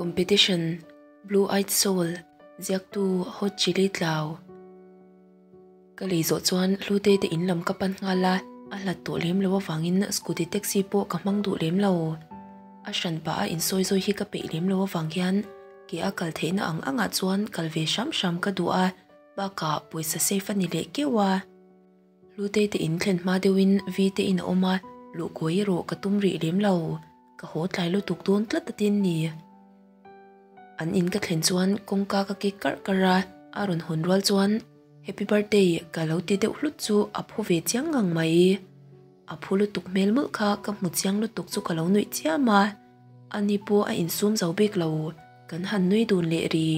Competition, Blue Eyed Soul, ziaktu Hot Chili Tlau. Ka lei zawh chuan Hlute te in lam ka pan nghal a, a hlat tawh lem lo avangin scooty taxi pawh ka hmang duh lem lo. A hran pah a insawi zawi hi ka peih lem lo avang hian ke a kal theihna ang angah chuan kal ve hram hram ka duh a, bakah pawisa safe a ni leh keuh a. Hlute te in thlen hma deuhin V te in a awm a, luhkawi erawh ka tum rih lem lo. Ka haw tlai lutuk dawn tlat a tin ni. An in ka thlen chuan kawngka ka kik karh karh a, a rawn hawn rual chuan Happy birthday ka lo ti deuh hlut chu a phu ve chiang ngang mai. A phu lutuk hmel mawlh kha ka hmu chiang lutuk chu ka lo nuih chiam a, ani pawh a insum zo bik lo, kan han nui dun leh ri.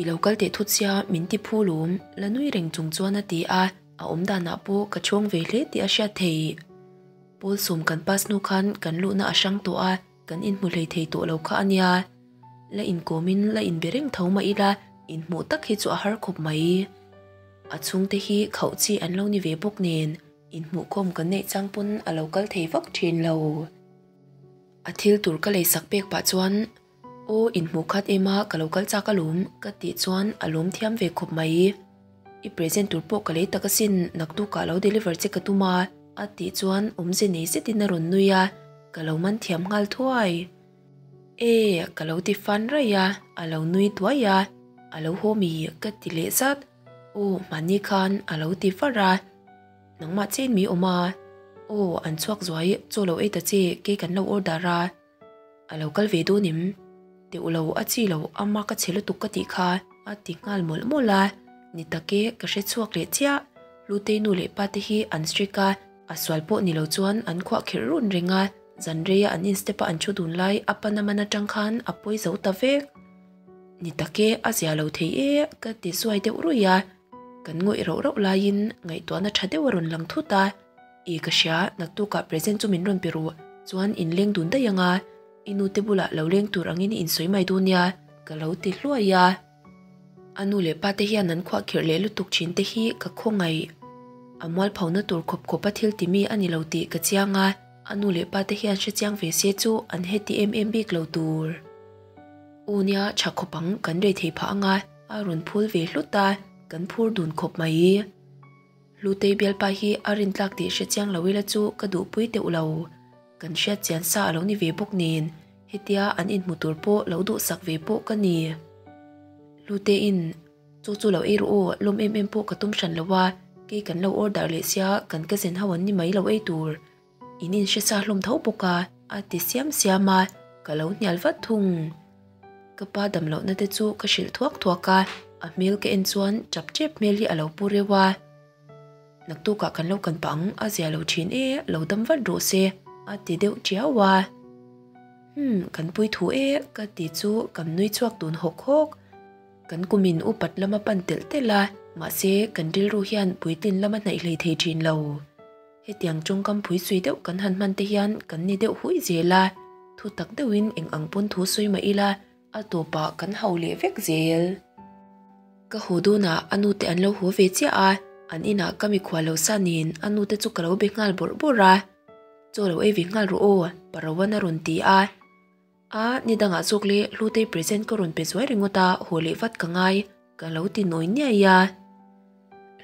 I lo kal teh thut sia min ti phu lawm la nui reng chung chuan a ti a, a awm danah pawh ka chhawng ve hle tih a hriat theih. Pawl sawm kan pass hnu khan kan luhna a hrang tawh a, kan inhmu hlei thei tawh lo kha a nia. La inkawmin la inbe reng tho mah ila, inhmuh tak hi chu a har khawp mai. A chhungte hi khauh chi an lo ni ve bawk nen, inhmuhkhawm kan neih chang pawn a lo kal thei vak thin lo. A thil tur ka leisak pek pah chuan, Aw, inhmuh khat em a, ka lo kal chak alawm, ka tih chuan a lawm thiam ve khawp mai. I present tur pawh ka lei tak asin, naktukah lo deliver che ka tum a, a tih chuan awmze nei zetin a rawn nui a, ka lo man thiam nghal thuai. E, ka lo ti fan raih a, a lo nui duai a, a lo haw mi ka ti leh zat. Aw, hmanni khan a lo ti var a, nangmah chen mi awm a, aw, an chhuak zuai, chaw lo ei ta che, kei kan lo order a. A lo kal ve dawn em? Teuh lo, a chi lo, ama ka chhe lutuk ka tih kha a ti nghal mawlh mawlh a. Ni tak e, ka hre chhuak leh chiah. Hlutei nu leh pa te hi an strict a, a sual pawh ni lo chuan an khuah khirh run reng a, zan reia an in step a an thu dun lai a pan a man atang khan a pawi zo ta vek. Ni tak e, a zia lo thei e, ka ti zuai deuh ruih a. Kan ngawih rauh rauh laiin ngaihtuahna tha deuh a rawn lang thut a. I ka hria, naktukah present chu min rawn pe ru, chuan in leng dun daih anga, i nute bulah lo leng tur angin i insawi mai dawn nia, ka lo ti hluai a. A nu leh pa te hian an khuah khirh leh lutuk thin te hi ka khawngaih. A mualphona tur khawp khawpa thil ti mi a ni lo tih ka chiang a, a nu leh pa te hian hrechiang ve se chu an heti em em bik lo tur. U nia, tha khawp ang, kan rei thei phah anga, a rawn phul ve hlut a, kan phur dun khawp mai. Hlutei bialpa hi a rintlak tih hre chiang lo ila chu ka duhpui teuh lo. Kan hriat chian sa a lo ni ve bawk nen, hetia an inhmu tur pawh lo duhsak ve pawh ka ni. Hluteiin, Chu chu lo ei rawh aw, lawm em em pawh ka tum hran lo a, kei kan lo order leh sia, kan cousin ho an ni mai lo ei tur. In in hre sa hlawm tho bawk a, a ti siam siam a, ka lo hnial vat thung. Ka pa dam lohna te chu ka hrilh thuak thuak a, a hmel ka en chuan chap chep hmel hi a lo pu reuh a. Naktukah kan lo kan pah ang, a zia lo thin e, lo dam vat rawh se, a ti deuh tiau a. Hmm, kan pui thu e, ka ti chu kan nui chhuak dun hawk hawk. Kan kumin upat lama pan telh telh a, mahse kan rilru hian puitlin lama hnaih hlei thei thin lo. Hetiang tawngkam phui sui deuh kan han hman te hian kan ni deuh hui zel a, thu tak deuhin eng ang pawn thu sawi mah ila a tawpah kan hau leh vek zel. Ka haw dawnah a nute an lo haw ve chiah a, an inah ka mikhual lo sa nen a nute chu ka lo be nghal bawrh bawrh a, Chaw lo ei ve nghal rawh aw, Parawan a rawn ti a. A, ni dangah zawk le Hlutei present ka rawn pe zuai ringawt a, haw leh vat ka ngai, ka lo ti nawi niai a.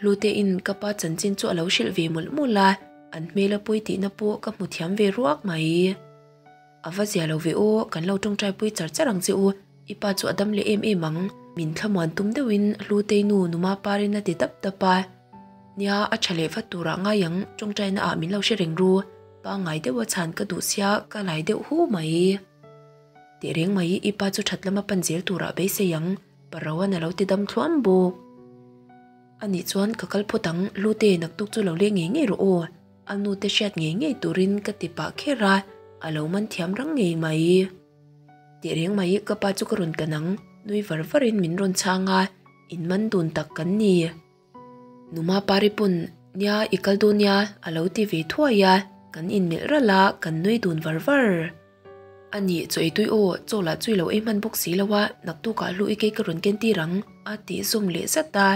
Hluteiin ka pa chanchin chu a lo hrilh ve mawlh mawlh a, an hmel a pawi tihna pawh ka hmu thiam ve ruak mai. A va zia lo ve aw, kan lo tawngtai pui char char ang che u, i pa chu a dam leh em em ang, min thlamuan tum deuhin Hlutei nu Numa parin a ti dap dap a. Nia, a tha leh vat turah ngai ang, tawngtaina ah min lo hre reng ru. Pangngai deuha chhan ka duh sia ka lai deuh hu mai. Teh reng mai i pa chu that lama pan zel turah beisei ang, Parawan a lo ti dam thluam bawk. Anih chuan ka kal phawt ang, Lute naktuk chu lo leng ngei ngei rawh aw, a nute hriat ngei ngei turin ka ti pah kher a, a lo man thiam rang ngei mai. Teh reng mai ka pa chu ka rawn kan ang, nui var varin min rawn chhang a, in man dun tak kan ni. Numa pari pawn nia i kal dawn nia a lo ti ve thuai a, kan inmelh ralh a, kan nui dun var var. A nih chaw ei tui aw, chaw lah chu i lo ei hman bawk si lo a, naktukah hlu i kei ka rawn ken tir ang a tih zawm leh zat a,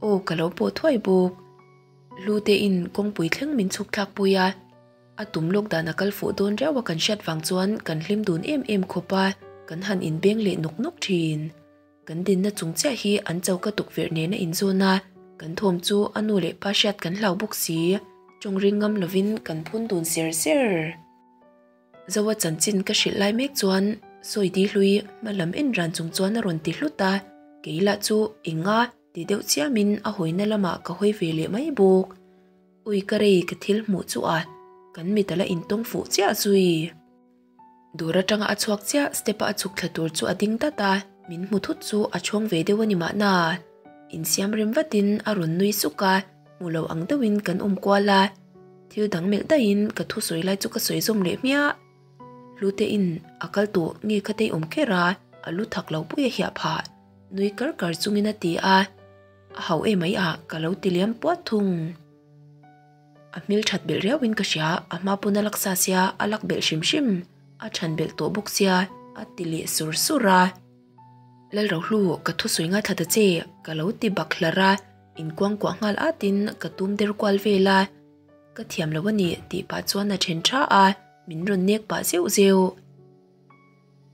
aw ka lo pawh thuai bawk. Hlu te in kawngpui thleng min chhuk thlak pui a, a tum lawk dan a kal fuh dawn riau a kan hriat vang chuan kan hlim dun em em khawp a. Kan han inbeng leh nawk nawk thin. Kan dinna chung chiah hi an choka tukverh nen a inzawn a, kan thawm chu a nu leh pa hriat kan hlau bawk si. Tawng ring ngam lovin kan phun dun ser ser. Zoa chanchin ka hrilh lai mek chuan sawi di hlui hma lam en ran chung chuan a rawn ti hlut a, kei lah chu enga ti deuh chiamin a hawina lamah ka hawi ve leh mai bawk. Ui ka rei ka thil hmuh chu a, kan mit a la intawng fuh chiah zui. Dawr atanga a chhuak chiah step a a chhuk thla tur chu a ding dat a, min hmu thut chu a chhawng ve deuh a ni mahna. Insiam rem vatin a rawn nui suk a, hmu lo ang deuhin kan awm kual a. Thil dang melh daihin ka thusawi lai chu ka sawi zawm leh hmiah. Hlutein a kal tawh nge kha tei awm kher a, a lu thak lo pui a hiah phah. Nui kar kar chungin a ti a, a hau emai ah ka lo ti liam puat thung. A hmel that belh riauin ka hria, a hma pawn a laksa sia, a lak belh hrim hrim, a chhan belh tawh bawk sia, a ti leh sur sur a. Lalrohlu, ka thusawi ngaithla ta che, ka lo ti bak hlar a, inkuangkuah nghal atin ka tum der kual vel a. Ka thiam lo a ni, tih pah chuan a then tha a, min rawn nek pah zeuh zeuh.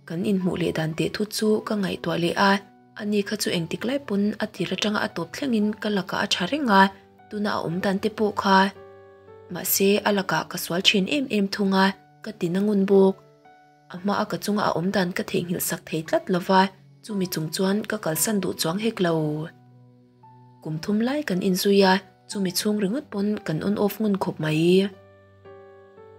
Kan inhmuh leh dan teh thut chu ka ngaihtuah leh a, ani kha chu engtik lai pawn a tir atanga a tawp thlengin ka lakah a tha reng a, tuna a awm dan te pawh kha. Mahse a lakah ka sual thin em em thung a, ka ti na ngun bawk. A hma a ka chunga a awm dan ka theihnghilh sak thei tlat lova, chumi chung chuan ka kalsan duh chuang hek lo. Kum thum lai kan inzui a, chumi chhung ringawt pawn kan on off ngun khawp mai.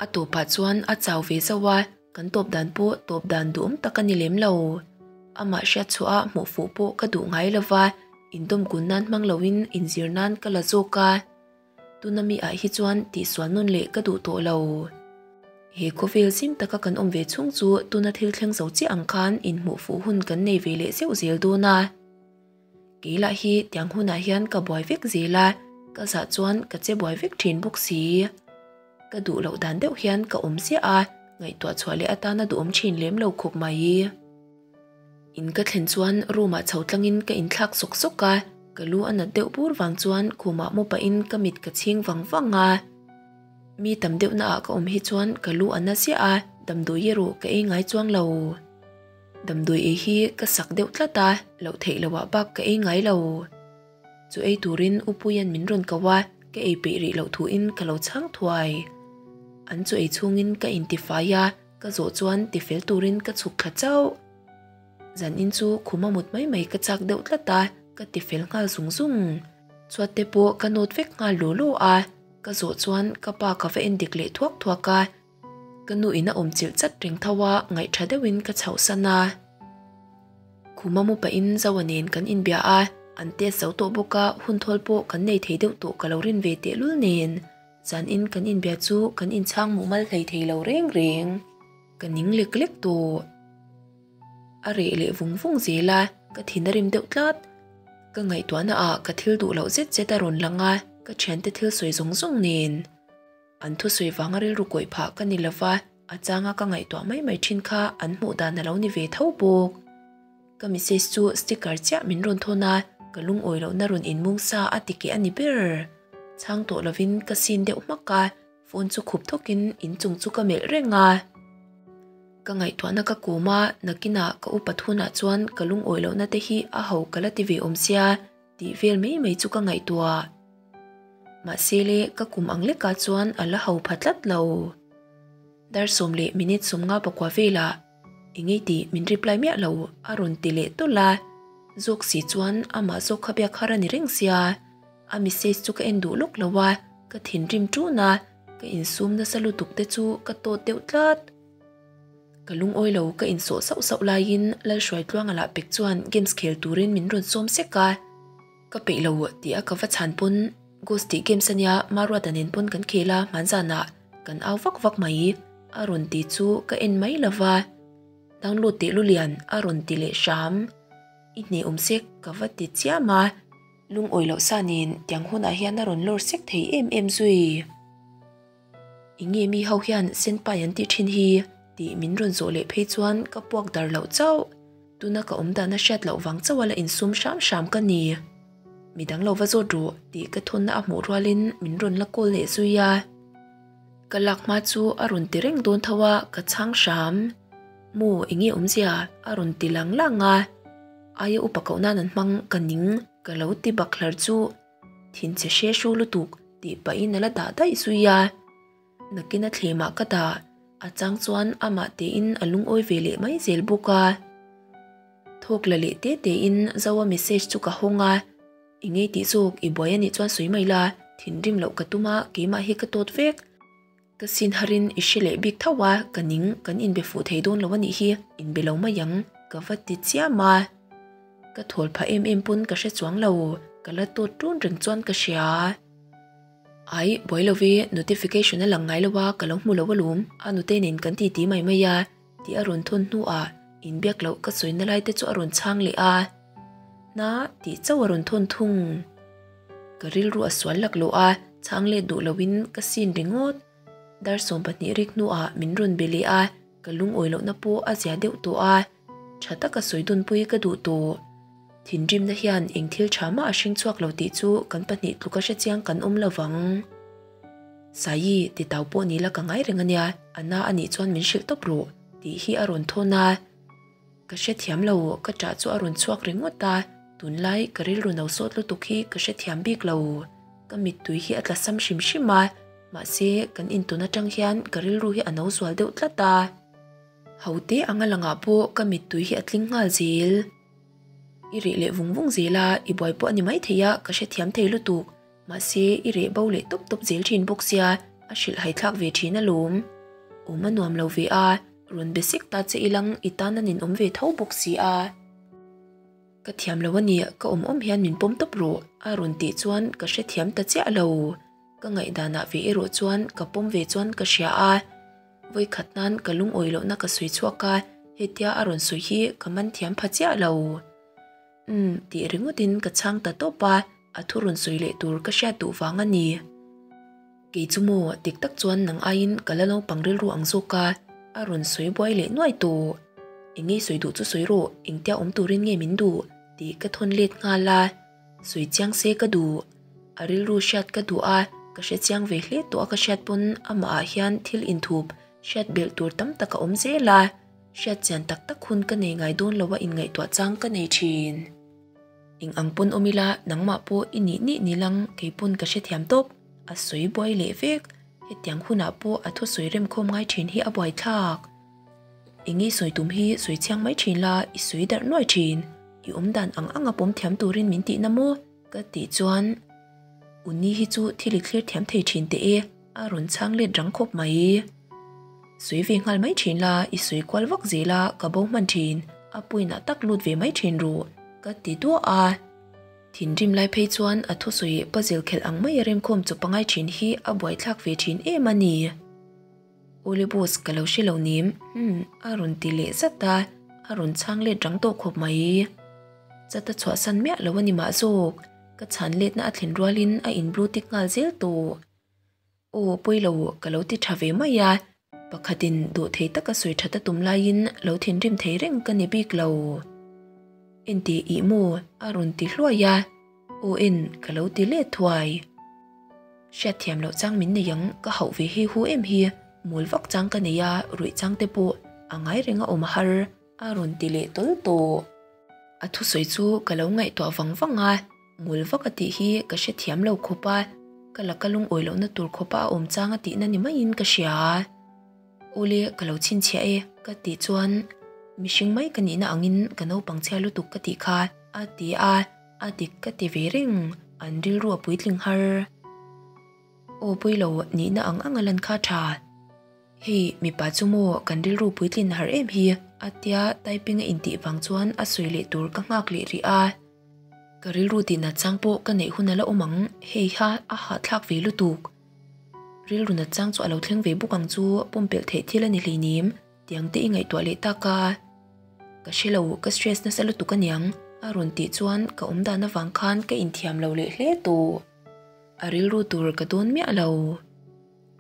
A tawpah chuan a chau ve zauh a, Kan tawp dan pawh tawp dan duhawm tak a ni lem lo. Amah hriat chhuah a hmuh fuh pawh ka duh ngai lo va, indawm kun nan hmang loin inzir nan ka la zawk a. Tuna mi ah hi chuan tihsual nawn leh ka duh tawh lo. He khawvel zim taka kan awm ve chhung chu tuna thil thleng zo chiah ang khan inhmuh fuh hun kan nei ve leh zeuh zel dawn a. Kei lah hi tiang hunah hian ka buai vek zel a, ka zah chuan ka che buai vek thin bawk si. Ka duh loh dan deuh hian ka awm ziah a, ngaihtuah chhuah leh atana duhawm thin lem lo khawp mai. In ka thlen chuan room ah chho tlangin ka inthlak sawk sawk a, ka lu a nat deuh bur vang chuan khumah mu pahin ka mit ka chhing vang vang a. Mi tam deuh naah ka awm hi chuan ka lu a na ziah a, damdawi erawh ka ei ngai chuang lo. Damdawi ei hi ka sak deuh tlat a, loh theih loh ah bak ka ei ngai lo. Chu ei turin U Puia'n min rawn ko a, ka ei peih rih loh thuin ka lo chhang thuai. An chu ei chhungin ka intifai a, ka zawh chuan tifel turin ka chhuk thla chauh. Zanin chu khum a mut mai mai ka chak deuh tlat a, ka tifel nghal zung zung. Chhuat te pawh ka nawt vek nghal law law a, ka zawh chuan ka pa ka va endik leh thuak thuak a, Ka nu in a awm chilh chat reng tho a, ngaih tha deuhin ka chhoh san a. Khuma mu pahin Zoa nen kan inbia a, an test zo tawh bawk a, hun thawl pawh kan nei thei deuh tawh ka lo rin ve tehlul nen. Zanin kan inbia chu kan inchhang muh mal hlei thei lo reng reng. Ka ning lek lek tawh. A reh leh vung vung zel a, ka thin a rim deuh tlat. Ka ngaihtuahna ah ka thil duh loh zet zet a rawn lang a, ka thiante thil sawi zawng zawng nen. An thusawi vanga rilru kawih phah ka ni lova, a changa ka ngaihtuah mai mai thin kha an hmuh dan a lo ni ve tho bawk. Ka message chu sticker chiah min rawn thawn a, ka lungawi lohna rawn inmung sa a ti keh a ni ber. Chhang tawh lovin ka sin deuh hmak a, phone chu khup thawkin inchung chu ka melh reng a. Ka ngaihtuahna ka kawm a, nakinah ka upat hunah chuan ka lungawi lohna te hi a ho ka la ti ve awm sia. Tih vel mai mai chu ka ngaihtuah. Mahse le, ka kum ang lekah chuan a la ho pha tlat lo. Dar 10 leh minute 54 velah eng ei tih min reply miah lo a rawn ti leh tawlh a. Zawk si chuan amah zawk kha biak har a ni reng sia. A message chu ka en duh lawk lo a, ka thinrim ṭun a, ka insum nasa lutuk te chu ka tawt deuh tlat. Ka lungawi lo ka insawh sauh sauh laiin Lalhruaitluanga lah pek chuan games khel turin min rawn sawm sek a, ka peih lo tih a ka va chhan pawn Ghost tih games ania Maruata nen pawn kan khel a hmanzanah kan au vak vak mai a rawn ti chu ka en mai lova, download teh lulian a rawn ti leh hram. I hne awm sek ka va ti chiam a, lungawi loh sa nen tiang hunah hian a rawn lawr sek thei em em zui. Enge mi ho hian senpai an tih thin hi? tih min rawn zawh leh phei chuan ka puak dar loh chauh. Tuna ka awm dan a hriat loh vang chauh a la insum hram hram ka ni. Midang lo va zawt rawh tih ka thawnna a hmuh rualin min rawn la call leh zui a. Ka lak hma chu a rawn ti reng dawn tho a, ka chhang hram. Maw enge awmzia a rawn ti lang lang a, aia upa koh nan an hmang ka ning ka lo ti bak hlar chu thinchhe hre hru lutuk tih pahin a la dah daih zui a. Nakin a thlemah ka dah a chang chuan amah tein a lungawi ve leh mai zel bawk a. Thawk la leh te tein Zoa message chu ka hawng a, I ngei tih zawk i buai anih chuan sawi mai la, thinrim loh ka tum a keimah hi ka tawt vek. Ka sin harin i hre leh bik tho a, ka ning kan inbe fuh thei dawn lo anih hi, inbe lo mai ang ka va ti chiam a. Ka thawl phah em em pawn ka hre chuang lo, ka la tawt ṭun reng chuan ka hria. Ai, buai lo ve, notification a lang ngai lo a, ka lo hmu lo alawm, a nute nen kan titi mai mai a, tih a rawn thawn hnuah inbiak loh ka sawina lai te chu a rawn chhang leh a, Na tih chauh a rawn thawn thung. Ka rilru a sual laklawh a, chhang let duh loin ka sin ringawt. Dar 20 rik hnuah min rawn be leh a, ka lungawi lohna pawh a zia deuh tawh a, tha taka sawi dunpui ka duh tawh. Thinrimna hian eng thil tha mah a hring chhuak lo tih chu kan pahnih tluka hrechiang kan awm lo vang. Saii, titau pawh ni la ka ngai reng a nia, a na a nih chuan min hrilh tawp rawh, tih hi a rawn thawn a. Ka hrethiam lo, ka ṭah chu a rawn chhuak ringawt a, tunlai ka rilru no sawt lutuk hi ka hrethiam bik lo. Ka mittui hi a tla sam hrim hrim a, mahse kan intawn aṭang hian ka rilru hi a no zual deuh tlat a. Hote anga langah pawh ka mittui hi a tling nghal zel. I reh leh vung vung zel a, i buai pawh a ni maithei a, ka hrethiam thei lutuk. Mahse, i reh bo leh tawp tawp zel thin bawk sia, a hrilh haithlak ve thin alawm. Awm a nuam lo ve a, rawn be sek ta che ilang i tan a ninawm ve tho bawk si a. Ka thiam lo a ni, ka awm awm hian min pawm tawp rawh, a rawn tih chuan ka hrethiam ta chiah lo. Ka ngaihdanah ve erawh chuan ka pawm ve chuan ka hria a. Vawikhat nan ka lungawi lohna ka sawi chhuak a, hetia a rawn sawi hi ka man thiam pha chiah lo. Umm, tih ringawtin ka chhang ta tawp a, a thu rawn sawi leh tur ka hriat duh vang a ni. Kei chu maw, dik tak chuan nang aiin ka la naupang rilru ang zawk a, a rawn sawi buai leh nuai tawh. Eng ngei sawi duh chu sawi rawh, engtia awm turin nge min duh? tih ka thawn let nghal a. Sawi chiang se ka duh. A rilru hriat ka duh a, ka hre chiang ve hle tawh a ka hriat pawn amah ah hian thil inthup hriat belh tur tam tak a awm zel a, hriat chian tak tak hun ka nei ngai dawn lo a inngaihtuah chang ka nei thin. Eng ang pawn awm ila nangmah pawh i nih nih ni lang kei pawn ka hrethiam tawp, a sawi buai leh vek, hetiang hunah pawh a thusawi remkhawm ngai thin hi a buaithlak. Eng nge sawi tum hi sawi chiang mai thin la, i sawi darh nuai thin. I awm dan ang anga pawm thiam turin min tihna maw? Ka tih chuan, Unni hi chu thil i thlir thiam thei thin teh e, a rawn chhang let rang khawp mai. Sawi ve nghal mai thin la, i sawi kual vak zel a, ka bo hman thin, a puinah tak lut ve mai thin ru, ka ti duah a. Thinrim lai phei chuan a thusawi puzzle khelh ang mai a remkhawm chawp a ngai thin hi a buaithlak ve thin em a ni. Awle boss ka lo hre lo nim, umm a rawn ti leh zat a, a rawn chhang let rang tawh khawp mai. Chat a chhuahsan miah lo a ni mah zawk, ka chhan letna a thlen rualin a in blue tick nghal zel tawh. Aw pawi lo ka lo ti tha ve mai a, pakhatin dawh thei taka sawi that a tum laiin lo thinrim thei reng ka ni bik lo. Enteh ih maw a rawn ti hluai a. Aw en, ka lo ti let thuai. Hriatthiam loh chang min nei ang, ka hauh ve hi hu em hi, mawl vak chang ka nei a, ruih chang te pawh a ngai reng a awm a har, a rawn ti leh tawl tawh. A thusawi chu ka lo ngaihtuah vang vang a, mawl vak a tih hi ka hrethiam lo khawp a, ka laka lungawi lohna tur khawpa a awm chang a tihna ni maiin ka hria. Awle, ka lo chhinchhiah e, ka tih chuan mihring mai ka nihna angin ka naupang chhia lutuk ka tih kha, a ti a. A dik ka ti ve reng, an rilru a puitling har. Aw pui lo, nihna ang ang a lan kha tha. Hei, mipa chu maw kan rilru puitlin har em hi, a tia typing a intih vang chuan a sawi leh tur ka nghak leh rih a. Ka rilru tih nat chang pawh ka neih hun a la awm ang, hei ha a hahthlak ve lutuk. Rilru nat chang chu a lo thleng ve bawk ang chu, pumpelh theih thil a ni hleinem. Tiang te i ngaihtuah leh tak a, ka hre lo, ka stress nasa lutuk aniang a rawn tih chuan ka awm dan avang khan ka inthiam lo leh hle tawh. A rilru tur ka dawn miah lo.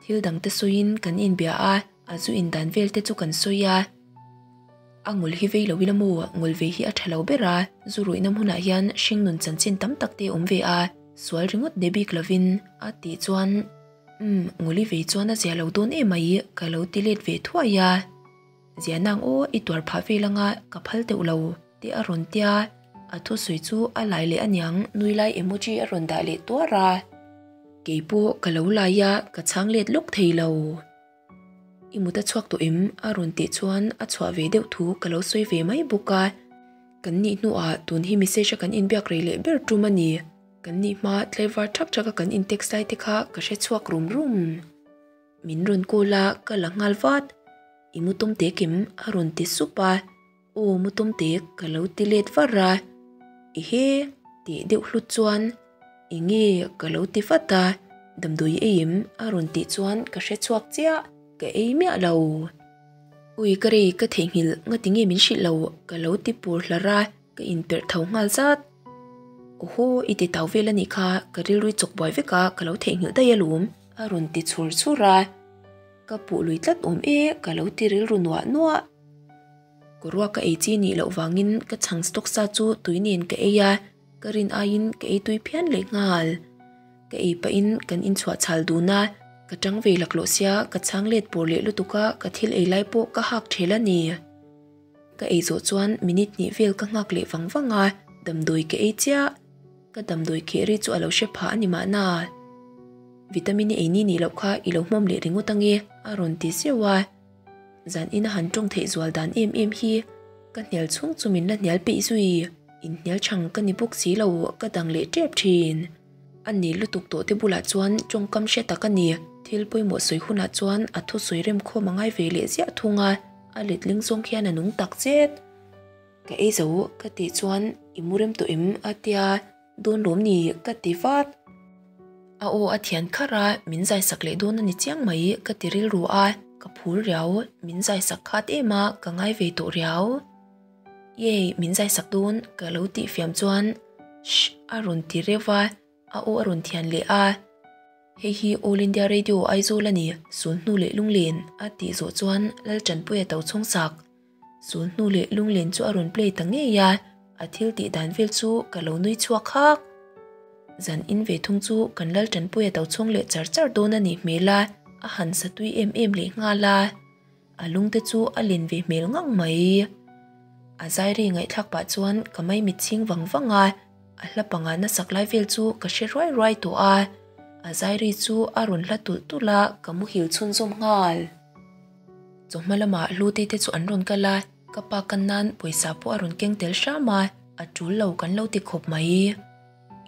Thil dang te sawiin kan inbia a, a zu indan vel te chu kan sawi a. A ngul hi vei lo ila maw, ngul ve hi a tha lo ber a, zu ruihna hmunah hian hringnun chanchin tam tak te awm ve a, sual ringawt ne bik lovin a tih chuan Umm, Nguli vei chuan a zia lo dawn em mai, ka lo ti let ve thuai a. Zia nang aw i tuar phah vel anga ka phal teuh lo te a rawn tia, a thusawi chu a lai leh aniang nui lai emoji a rawn dah leh tuar a. Keipawh ka lo lai a, ka chhang let lawk thei lo. I mut a chhuak tawh em? a rawn tih chuan a chhuah ve deuh thu ka lo sawi ve mai bawk a. Kan nih hnuah tun hi message a kan inbiak rei leh ber tum a ni. Kan nih hma tlaivar thak thak a kan in text lai te kha ka hre chhuak rum rum. Min rawn call a, ka la nghal vat. I mu tum tek em? a rawn ti sup a. Aw mu tum tek ka lo ti let var a. Ehe! Tih deuh hlut chuan Enge ka lo ti vat a, damdawi ei em? a rawn tih chuan ka hre chhuak chiah, ka ei miah lo. Ui ka rei ka theihnghilh ngati nge min hrilh lo ka lo ti pur hlar a, ka inperh tho nghal zat. Awhaw i ti tau vel a nih kha, ka rilru i chawk buai vek a, ka lo theihnghilh daih alawm a rawn ti chhur chhur a. Ka puh lui tlat awm e ka lo ti rilru nuah nuah. Kawrua ka ei chi nih loh vangin ka chhang stock sa chu tui nen ka ei a, ka rin aiin ka ei tui phian leh nghal. Ka ei pahin kan inchhuah chhal dun a, ka tang ve laklawh sia ka chhang let pawr leh lutuk a ka thil ei lai pawh ka hak thel a ni. Ka ei zawh chuan minute hnih vel ka nghak leh vang vang a, damdawi ka ei chiah. Ka damdawi kheh ri chu a lo hre phah a ni mahna. Vitamin i ei ni nih loh kha i lo hmawm leh ringawt ange a rawn ti zeuh a. Zan ina han tawng theih zual dan em em hi ka hnial chhung chu min la hnial peih zui. Inhnial chhang ka ni bawk si lo ka dang leh tep thin. A ni lutuk tawh te bulah chuan tawngkam hre tak a ni. Thil pawimawh sawi hunah chuan a thusawi remkhawm a ngai ve leh ziah thung a, a letling zawng hian a nung tak zet. Ka ei zo ka tih chuan i mu rem tawh em a tia. Dawn lawm ni ka ti vat. A aw a thian kharh a, min zai sak leh dawn a ni chiang mai ka ti rilru a, ka phur riau, min zai sak khat em a, ka ngai ve tawh riau. Yay, min zai sak dawn ka lo tih fiam chuan shh a rawn ti reuh a, a aw a rawn thian leh a. Hei hi All India Radio Aizawl a ni, Sulhnu leh Lunglen a tih zawh chuan Laltanpuia to chhung sak. Sulhnu leh Lunglen chu a rawn play ta ngei a, a thil tih dan vel chu ka lo nui chhuak hak. Zan in ve thung chu kan Laltanpuia to chhung leh char char dawn a nih hmel a, a han sa tui em em leh nghal a. A lungte chu a len ve hmel ngang mai. A zairi ngaihthlak pah chuan ka maimit chhing vang vang a, a hla panga nasak lai vel chu ka hre ruai ruai tawh a. A zairi chu a rawn hla tulh tulh a, ka muhil chhunzawm nghal. Chawhma lamah Hlute te chu an rawn kal a, ka pa kan nan pawisa pawh a rawn keng tel hram a, a tul lo kan lo ti khawp mai.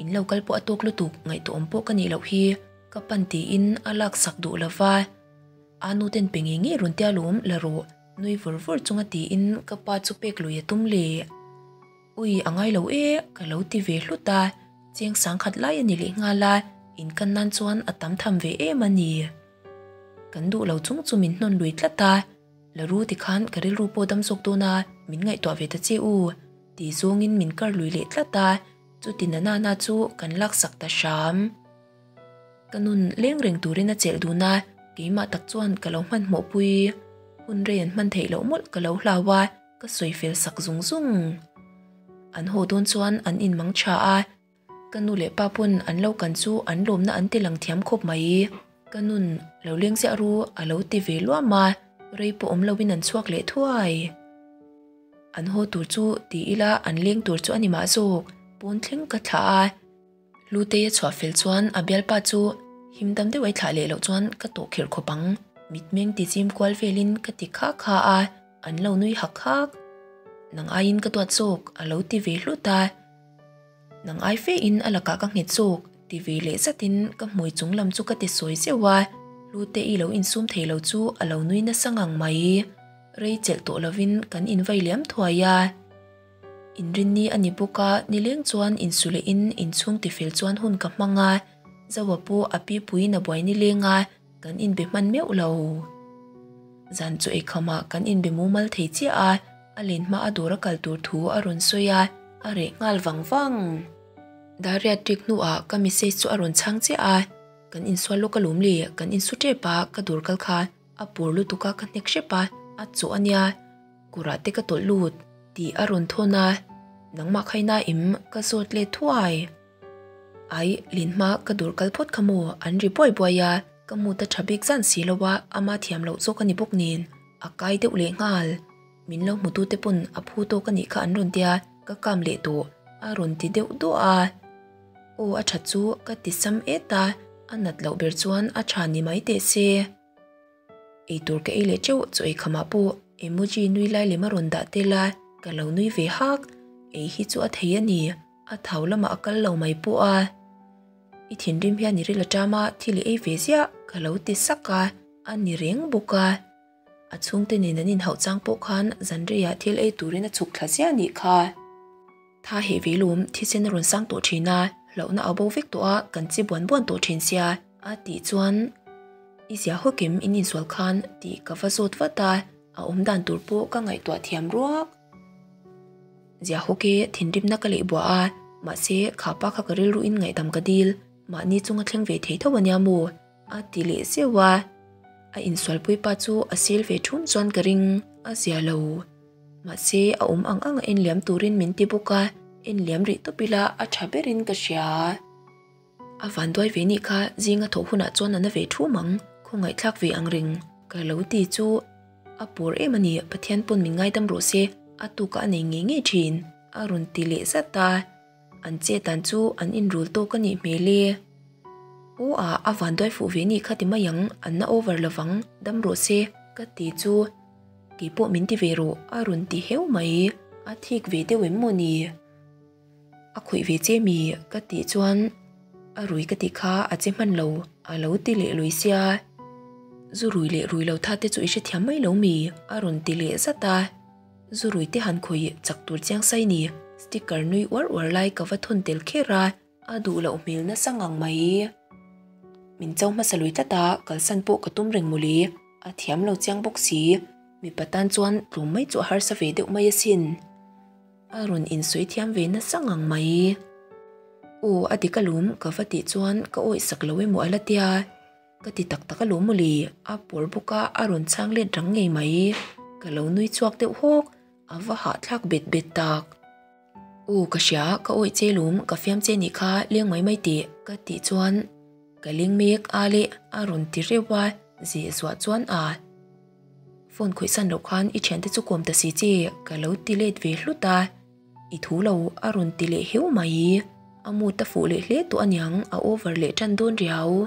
In lo kal pawh a tawk lutuk, ngaihtuahawm pawh ka nih loh hi, ka pan tiin a laksak duh lova. A nu ten pe ngei ngei rawn tia lawm la rawh, nui vur vur chunga tiin ka pa chu pek lui a tum le. Ui a ngai lo e, ka lo ti ve hlut a, cheng sangkhat lai a ni leh nghal a, in kan nan chuan a tam tham ve em a ni. Kan duh lo chung chu min hnawn lui tlat a, la ru tikhan ka rilru pawh dam zawk dawn a, min ngaihtuah ve ta che u, ti zawngin min kar lui leh tlat a, chuti na nana chu kan laksak ta hram. Ka nun leng reng turin a chelh dun a, keimah tak chuan ka lo hmanhmawh pui. Hun rei an hman theih loh mawlh ka lo hlau a, ka sawi fel sak zung zung. An haw dawn chuan an inmang tha a, ka nu leh pa pawn an lo kan chu an lawmna an ti lang thiam khawp mai. Ka nun lo leng ziah ru a lo ti ve luam a, rei pawh awm loin an chhuak leh thuai. An haw tur chu ti ila an leng tur chu a ni mah zawk, pawn thleng ka thlah a. Lutei a chhuah fel chuan a bialpa chu him dam deuh ai thlah leh loh chuan ka tawh khirh khawp ang. Mitmeng ti chim kual velin ka ti kha kha a, an lo nui hak hak. Nang aiin ka duat zawk a lo ti ve hlut a. Nang ai fe in a lakah ka nghet zawk ti ve leh zatin ka hmui chung lam chu ka ti sawi zeuh a, Lutei lo insum thei lo chu a lo nui nasa ngang mai. Rei chelh tawh lovin kan invai liam thuai a. Inrinni a ni bawk a, nileng chuan insu lehin inchhung tifel chuan hun ka hmang a, Zoa pawh a pi puiin a buai nileng a, kan inbe hman meuh lo. Zan chu eikhamah kan inbe mumal thei chiah a, a len hma a dawr a kal tur thu a rawn sawi a, a reh nghal vang vang. Dariat rik hnuah ka message chu a rawn chhang chiah a, kan insual lawk alawm le, kan insu tep a, ka dawr kal kha a pur lutuk a ka hnek hrep a, a chawh a nia. Kawrah te ka tawlh lut tih a rawn thawn a, nangmah kha ina im ka zawt let thuai. Ai, lin hma ka dur kal phawt kha maw an ri buai buai a, ka mut a tha bik zan si lo a, ama thiam loh zawk a ni bawk nen, A kai deuh leh nghal. Min lo hmutu te pawn a phu tawk a nih kha an rawn tia, ka kam leh tawh a rawn ti deuh duah a. Aw a tha chu ka ti sam et a, a nat loh ber chuan a tha ni mai teh se. Eitur ka ei leh teuh chu eikhamah pawh emoji nui lai lem a rawn dah tel a, ka lo nui ve hak. Ei hi chu a thei a ni, a thau lamah a kal lo mai pawh a. I thinrim hian i ril a ṭam a, thil i ei ve ziah ka lo ti sak a, a ni reng bawk a. A chhungte nen an inhauh chang pawh khan zanreiah thil ei turin a chhuk thla ziah a nih kha. Tha heh ve lawm, thisen a rawn sang tawh thin a, hlauhna a bo vek tawh a, kan chi buan buan tawh thin sia, a tih chuan I zia hawkim in insual khan tih ka va zawt vat a, a awm dan tur pawh ka ngaihtuah thiam ruak. Zia hawk e, thinrimna ka leh buah a, mahse kha pa kha ka rilruin ngaihdam ka dil, mahni chunga thleng ve thei tho a nia maw? A ti leh zeuh a, a insualpui pa chu a sel ve thum chuan ka ring a zia lo. Mahse a awm ang ang a enliam turin min ti bawk a, enliam rih tawp ila a tha berin ka hria. A vanduai ve nih kha zinga thawh hunah chuan a na ve thum ang, khawngaihthlak ve ang reng ka lo ti chu a pur em a ni, Pathian pawn min ngaidam rawh se, a tukah a nei ngei ngei thin a rawn ti leh zat a. An che dan chu an inrul tawk a nih hmel e. Aw a, a vanduai fuh ve nih kha ti mai ang, an na over lovang, dam rawh se, ka ti chu. Kei pawh min ti ve rawh, a rawn ti heu mai. A thik ve deuh em maw ni? A khawih ve che mi? Ka tih chuan a rui ka tih kha a che hman lo, a lo ti leh lui sia. Zu rui leh rui lo tha te chu i hrethiam mai lo mi? A rawn ti leh zat a. Zu rui te han khawih chak tur chiang sai ni, sticker nui uar uar lai ka va thawn tel kher a, a duh loh hmel nasa ngang mai. Min cho hmasa lui tlat a, kalsan pawh ka tum reng mawle, a thiam lo chiang bawk si, mipa tan chuan tlawm mai chu a harsa ve deuh mai asin. A rawn insawi thiam ve nasa ngang mai. Aw a dik alawm ka va tih chuan ka awih sak lo emaw a la tia. Ka ti tak tak alawm mawle, a pawr bawk a, a rawn chhang let rang ngei mai. Ka lo nui chhuak deuh hawk, a va hahthlak bet bet tak. Aw ka hria, ka awih che lawm, ka fiam che nih kha, leng mai mai teh, ka tih chuan ka leng mek a le a rawn ti reuh a, zeh zuah chuan a phone khawih san loh khan i thiante chu kawm ta si che, ka lo ti let ve hlut a. I thu lo a rawn ti leh heu mai. A mood a fuh leh hle tawh aniang a over leh tan dawn riau.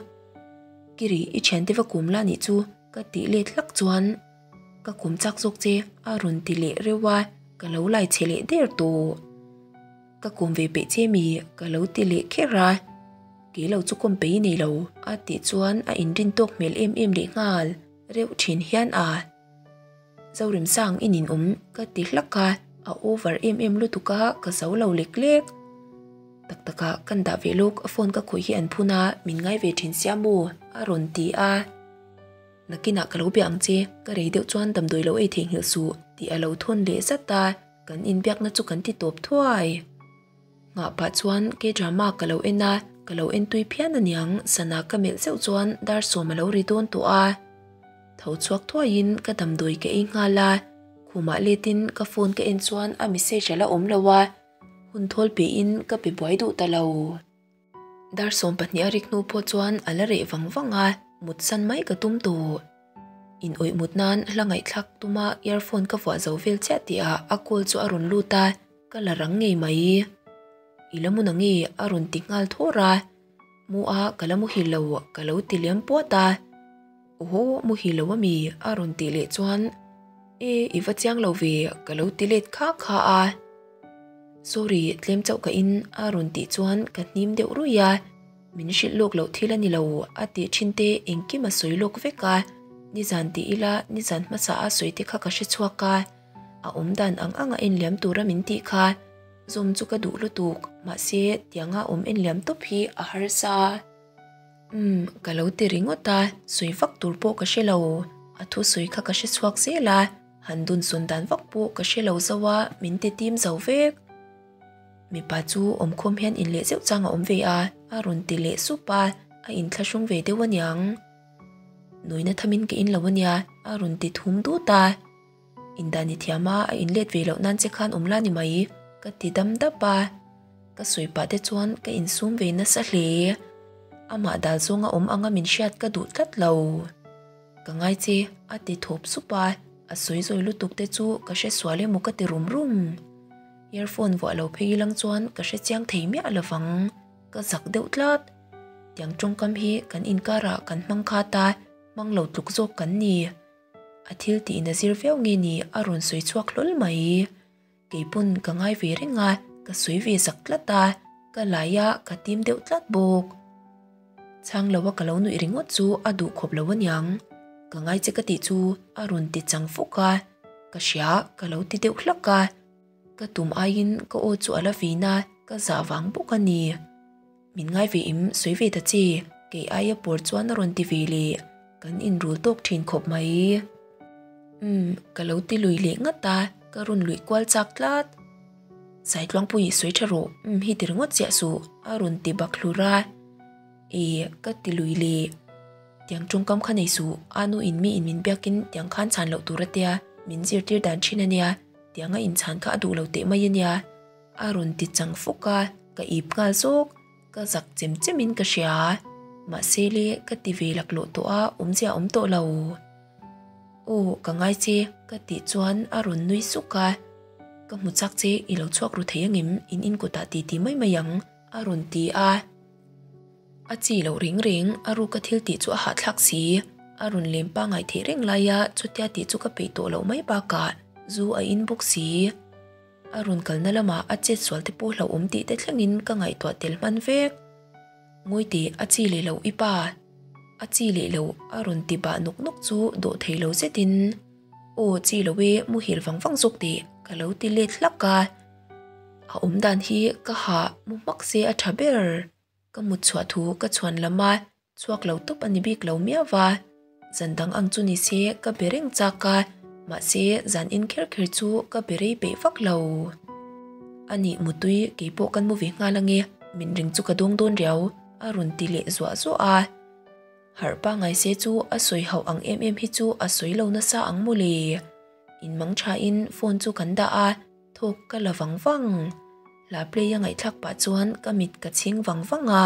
Kiri i thiante va kum la nih chu ka tih let hlak chuan ka kum chak zawk che a rawn ti leh reuh a, ka lo lai chhe leh der tawh. Ka kum ve peih che mi ka lo ti leh kher a, kei lo chu kawm pei nei lo a tih chuan a inrin tawk hmel em em leh nghal reuh thin hian a. Zorimsang i ninawm ka ti hlak a, a over em em lutuk a, ka zo lo lek lek. Tak tak ah kan dah ve lawk, a phone ka khawih hi an phun a, min ngai ve thin sia maw? a rawn ti a. Nakinah ka lo bia ang che, ka rei deuh chuan damdawi lo ei theihnghilh suh tih a lo thawn leh zat a, kan inbiakna chu kan ti tawp thuai. Nghah pah chuan K-drama ka lo en a, ka lo en tui phian aniang, sana ka melh zeuh chuan dar sawm a lo ri dawn tawh a. Tho chhuak thuaiin ka damdawi ka ei nghal a, khumah letin ka phone ka en chuan a message a la awm lo a, hun thawl pehin ka pe buai duh ta lo. Dar 12 a rik hnu pawh chuan a la reh vang vang a, mut san mai ka tum tawh. In awih mut nan hla ngaihthlak tuma earphone ka vuah zo vel chiah tihah a call chu a rawn lut a, ka la rang ngei mai. I la mun ange a rawn ti nghal thawr a, mu a ka la muhil lo ka lo ti liam puat a. Aw muhil lo ami a rawn tih leh chuan e i va chiang lo ve ka lo ti let kha kha a. Sorry tlem chauh ka in a rawn tih chuan ka hnim deuh ruih a, min hrilh lawk loh thil a ni lo a tih thin te engkim a sawi lawk vek a, nizan tih ila nizan hmasa a sawi te kha ka hre chhuak a, a awm dan ang ang a enliam tura min tih kha zawm chu ka duh lutuk mahse tianga awm enliam tawp hi a harsa. Umm, ka lo ti ringawt a, sawi vak tur pawh ka hre lo. A thusawi kha ka hre chhuak zel a, han dun sawn dan vak pawh ka hre lo zo a, min ti tim zo vek. Mipa chu awmkhawm hian inleh zeuh chang a awm ve a, a rawn ti leh sup a, a inthlahrung ve deuh aniang. Nuina thamin ka in lo ania, a rawn ti thum dut a. Indan i thiam a, a inlet ve loh nan che khan awm la ni mai, ka ti dam dap a. Ka sawi pah te chuan ka insum ve nasa hle. Amah dal zawnga awm anga min hriat ka duh tlat lo. Ka ngai che, a ti thawp sup a. A sawi zawi lutuk te chu ka hre sual emaw ka ti rum rum. Earphone vuah lo phei ilang chuan ka hre chiang thei miah lovang. Ka zak deuh tlat. Tiang tawngkam hi kan inkarah kan hmang khat a, hmang lo tluk zawk kan ni. A thil tiin a zir viau nge ni a rawn sawi chhuak hlawl mai. Kei pawn ka ngai ve reng a, ka sawi ve zak tlat a, ka lai a ka tim deuh tlat bawk. Chhang lo a ka lo nuih ringawt chu a duh khawp lo aniang. Ka ngai che ka tih chu a rawn ti chang fuk a, ka hria ka lo ti deuh hlak a. Ka tum aiin ka aw chu a la vin a, ka zah vang bawk a ni. Min ngai ve im sawi ve ta che, kei aia pawr chuan a rawn ti ve leh, kan inrul tawk thin khawp mai. Umm, ka lo ti lui leh ngat a, ka rawn luih kual chak tlat. Saitluangpui sawi tha rawh, umm hi ti ringawt chiah suh, a rawn ti bak hlur a. E, ka ti lui leh. Tiang tawngkam kha nei suh, a nu in mi in min biakin tiang khan chhan loh tur a tia, min zirtir dan thin a nia, tianga inchhan kha a duh lo teh mai a nia. A rawn ti chang fuk a, ka ip nghal zawk, ka zak chem chem in ka hria. Mahse le ka ti ve laklawh tawh a, awmzia a awm tawh lo. Aw ka ngai che ka tih chuan a rawn nui suk a, ka hmu chak che i lo chhuak ru thei angem in in kutah ti ti mai mai ang a rawn ti a. A chi loh reng reng a ruka thil tih chu a hahthlak si, a rawn lem pangngai theih reng laia chutia tih chu ka peih tawh loh mai bakah zu a in bawk si. A rawn kalna lamah a chet sual te pawh hlauhawm tih te thlengin ka ngaihtuah tel hman vek. Ngawi teh a chi leh loh i pa. A chi leh loh a rawn ti bah nawk nawk chu dawh thei lo zetin Aw chi lo e muhil vang vang zawk teh ka lo ti let hlak a. A awm dan hi ka hah mu hmak se a tha ber. Ka mut chhuah thu ka chhuan lam a, chhuak lo tawp a ni bik lo miau va. Zan dang ang chu ni se ka be reng chak a, mahse zan in kher kher chu ka be rei peih vak lo. A nih mutui kei pawh kan mu ve nghal ange, min ring chu ka dawng dawn riau, a rawn ti leh zuah zuah a. Harh pangngai se chu a sawi hauh ang em em hi chu a sawi lo nasa ang mawle. In mang thain phone chu kan dah a. Thawk ka la vang vang. Hla play a ngaihthlak pah chuan ka mit ka chhing vang vang a.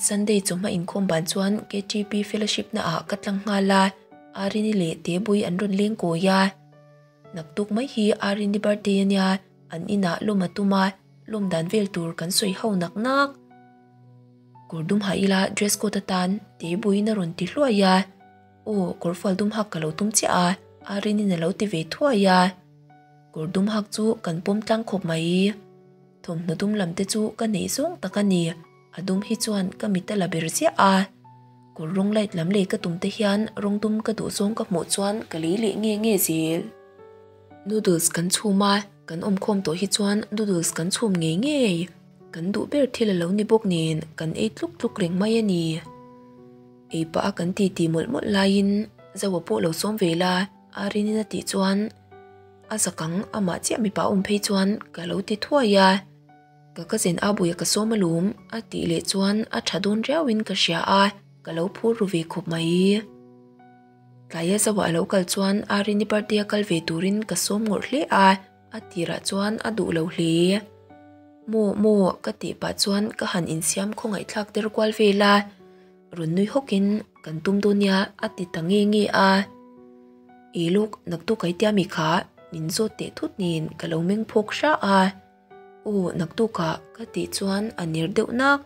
Sunday chawhma inkhawm ban chuan KTP fellowship na ah ka tlang nghal a, Arini leh Tebui an rawn leng kawi a. Naktuk mai hi Arini birthday ania, an inah lawm a tum a, lawm dan vel tur kan sawi ho nak nak. Kawr dum ha ila dress code atan Tebuiin a rawn ti hluai a. Aw, kawr fual dum hak ka lo tum chiah a, Arinin a lo ti ve thuai a. Kawr dum hak chu kan pawm tlang khawp mai. Thawmhnaw dum lam te chu ka neih zawng tak a ni, a dum hi chuan ka mit a la ber ziah a. Kawr rawng light lam lei ka tum te hian rawng dum ka duh zawng ka hmuh chuan ka lei leh nge nge zel. Noodles kan chhum a, kan awmkhawm tawh hi chuan noodles kan chhum ngei ngei. Kan duh ber thil a lo ni bawk nen kan ei tluk tluk reng mai a ni. Ei pah a kan titi mawlh mawlh laiin Zoa pawh lo sawm ve la, Arinin a tih chuan a zakang amah chiah mipa awm phei chuan ka lo ti thuai a. Ka cousin Abuia ka sawm alawm a tih leh chuan a tha dawn riauin ka hria a, ka lo phur ru ve khawp mai. Tlaia Zoa a lo kal chuan Arini birthday a kal ve turin ka sawm ngawrh hle a. A tirah chuan a duh lo hle. Maw maw ka tih pah chuan ka han insiam khawngaihthlak der kual vel a, rawn nui hawkin kan tum dawn nia a ti ta nge nge a. I luk naktuk kai tia mi kha min zawt teh thut nen ka lo meng phawk hra a. Aw naktukah ka tih chuan a ner deuh nak.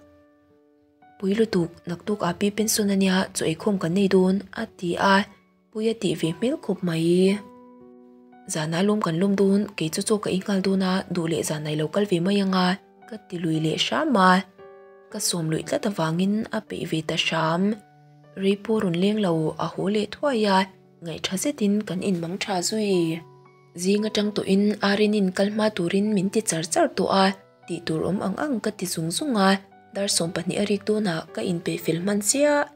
Pui lutuk naktuk ah pi pension ania chaw eikhawm kan nei dawn a ti a. Pui a tih ve hmel khawp mai. Zanah lawm kan lawm dawn, kei chu chaw ka ei nghal dawn a, duh leh zanah i lo kal ve mai ang a, ka ti lui leh hram a. Ka sawm luih tlat avangin a peih ve ta hram. Rei pawh rawn leng lo, a haw leh thuai a, ngaihṭha zetin kan inmang ṭha zui. Zing aṭang tawhin Arinin kal hma turin min ti char char tawh a, tih tur awm ang ang ka ti zung zung a, dar 12 a rik dawnah ka inpeih fel hman chiah.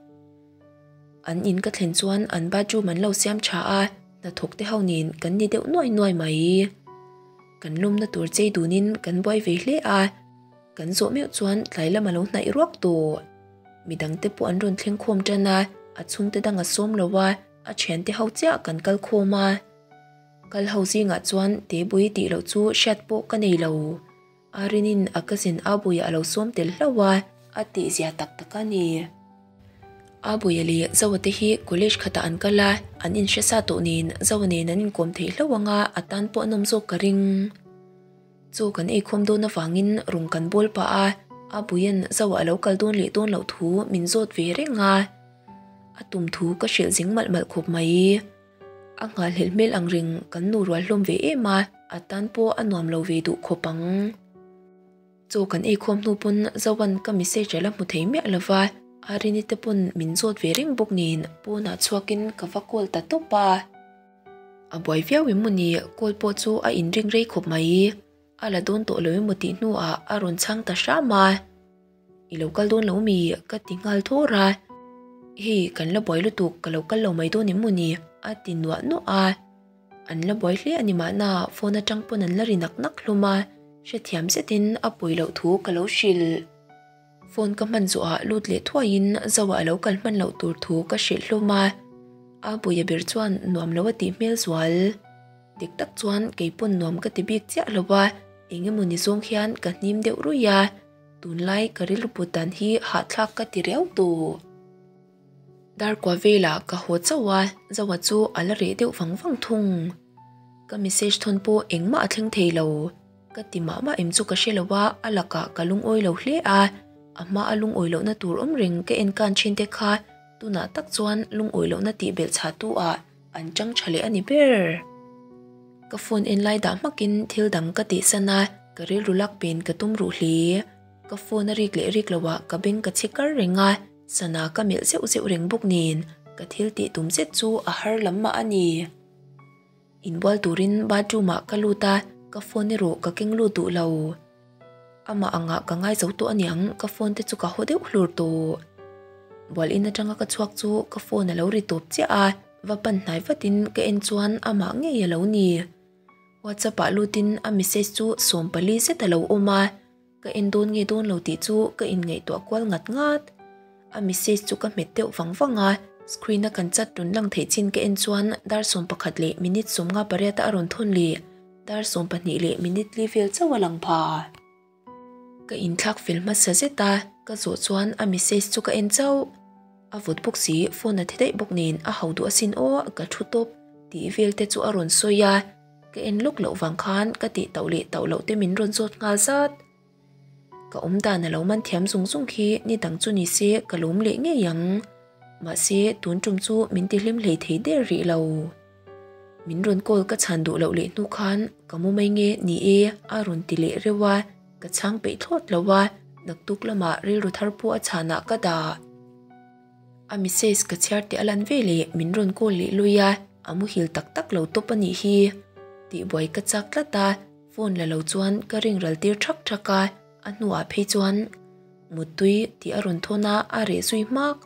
An in ka thlen chuan an bathroom an lo siam tha a, hnathawk te ho nen kan ni deuh nuai nuai mai. Kan lawmna tur chei dunin kan buai ve hle a, kan zawh meuh chuan tlai lam a lo hnaih ruak tawh. Midang te pawh an rawn thleng khawm tan a, a chhungte dang a sawm lo a, a thiante ho chiah kan kal khawm a. Kal ho zingah chuan Tebui tih loh chu hriat pawh ka nei lo. Arinin a cousin Abuia a lo sawm tel hlauh a, a tihzia tak tak a ni. Abuia leh Zoa te hi college khatah an kal a, an inhre sa tawh nen Zoa nen an inkawm theih hlauh ang a, a tan pawh a nawm zawk ka ring. Chaw kan eikhawm dawn avangin rawn kan bawl pah a, Abuia'n Zoa a lo kal dawn leh dawn loh thu min zawt ve reng a, a tum thu ka hrilh zing malh malh khawp mai. A nghalhlelh hmel ang reng kan nu rual hlawm ve em a, a tan pawh a nuam lo ve duh khawp ang. Chaw kan eikhawm hnu pawn Zoan ka message a la hmu thei miah lo va, Arini te pawn min zawt ve reng bawk nen pawnah chhuakin ka va call ta tawp a. A buai viau em mawni call pawh chu a inring rei khawp mai. A la dawn tawh lo emaw tih hnuah a rawn chhang ta hram a. I lo kal dawn lo mi? ka ti nghal thawr a. Hei kan la buai lutuk ka lo kal lo mai dawn em mawni? a ti nuah nuah a. An la buai hle a ni mahna phone atang pawn an la ri nak nak hlawm a, hrethiam zetin a pawi loh thu ka lo hrilh. Phone ka hman zawhah lut leh thuaiin Zoa a lo kal hman loh tur thu ka hrilh hlawm a, a buia ber chuan nuam lo a tih hmel zual. Dik tak chuan kei pawn nuam ka ti bik chiah lo a, eng emaw ni zawng hian ka hnim deuh ruih a, tunlai ka rilru put dan hi hahthlak ka ti riau tawh. Darkua velah ka haw chauh a, Zoa chu a la reh deuh vang vang thung. Ka message thawn pawh engmah a thleng thei lo. Ka ti mah mah em chu ka hre lo a, a lakah ka lungawi lo hle a, a hma a lungawi lohna tur awm reng ka en kan thin te kha tunah tak chuan lungawi lohna tih belh chhah tu ah an chang tha leh a ni ber. Ka phone en lai dah hmakin thil dang ka tihsan a, ka rilru lak pen ka tum ruh hle. Ka phone a rik leh rik lo ah ka beng ka chhi kar reng a, sana ka melh zeuh zeuh reng bawk nen ka thil tih tum zet chu a har lam mah a ni. Inbual turin bathroom ah ka lut a, ka phone erawh ka keng lut duh lo. Amah angah ka ngai zo tawh aniang ka phone te chu ka haw deuh hlur tawh. Bual in atanga ka chhuak chu ka phone a lo ri tawp chiah a, va pan hnai vatin ka en chuan amah ngei a lo ni. WhatsApp ah lutin a message chu 14 zet a lo awm a. Ka en dawn nge dawn lo tih chu ka inngaihtuah kual ngat ngat. A message chu ka hmet deuh vang vang a, screen a kan chat rawn lang theih chin ka en chuan dar 11 leh minute 58 a rawn thawn leh dar 12 leh minute li vel chauh a lang pha. Ka inthlak fel hmasa zet a, ka zawh chuan a message chu ka en chauh. A vawt bawk si, phone a thi daih bawk nen a hau duh asin aw, ka thu tawp tih vel te chu a rawn sawi a. Ka en lawk loh vang khan ka tih tauh leh tauh loh te min rawn zawt nghal zat. Ka awm dan a lo man thiam zung zung khi ni dang chu ni se ka lawm leh ngei ang. Mahse tun tum chu min ti hlim hlei thei der rih lo. Min rawn call ka chhan duh loh leh hnu khan ka mu mai nge ni e a rawn ti leh reuh a, ka chhang peih thlawt lo a, naktuk lamah rilru thar pawh a chhanah ka dah. A message ka chhiar teh a lan ve leh min rawn call leh lui a, a muhil tak tak lo tawp a nih hi. Tihbuai ka chak tlat a, phone la lo chuan ka ring ral tir thak thak a, a hnuah phei chuan Muttui tih a rawn thawn a, a reh zui hmak.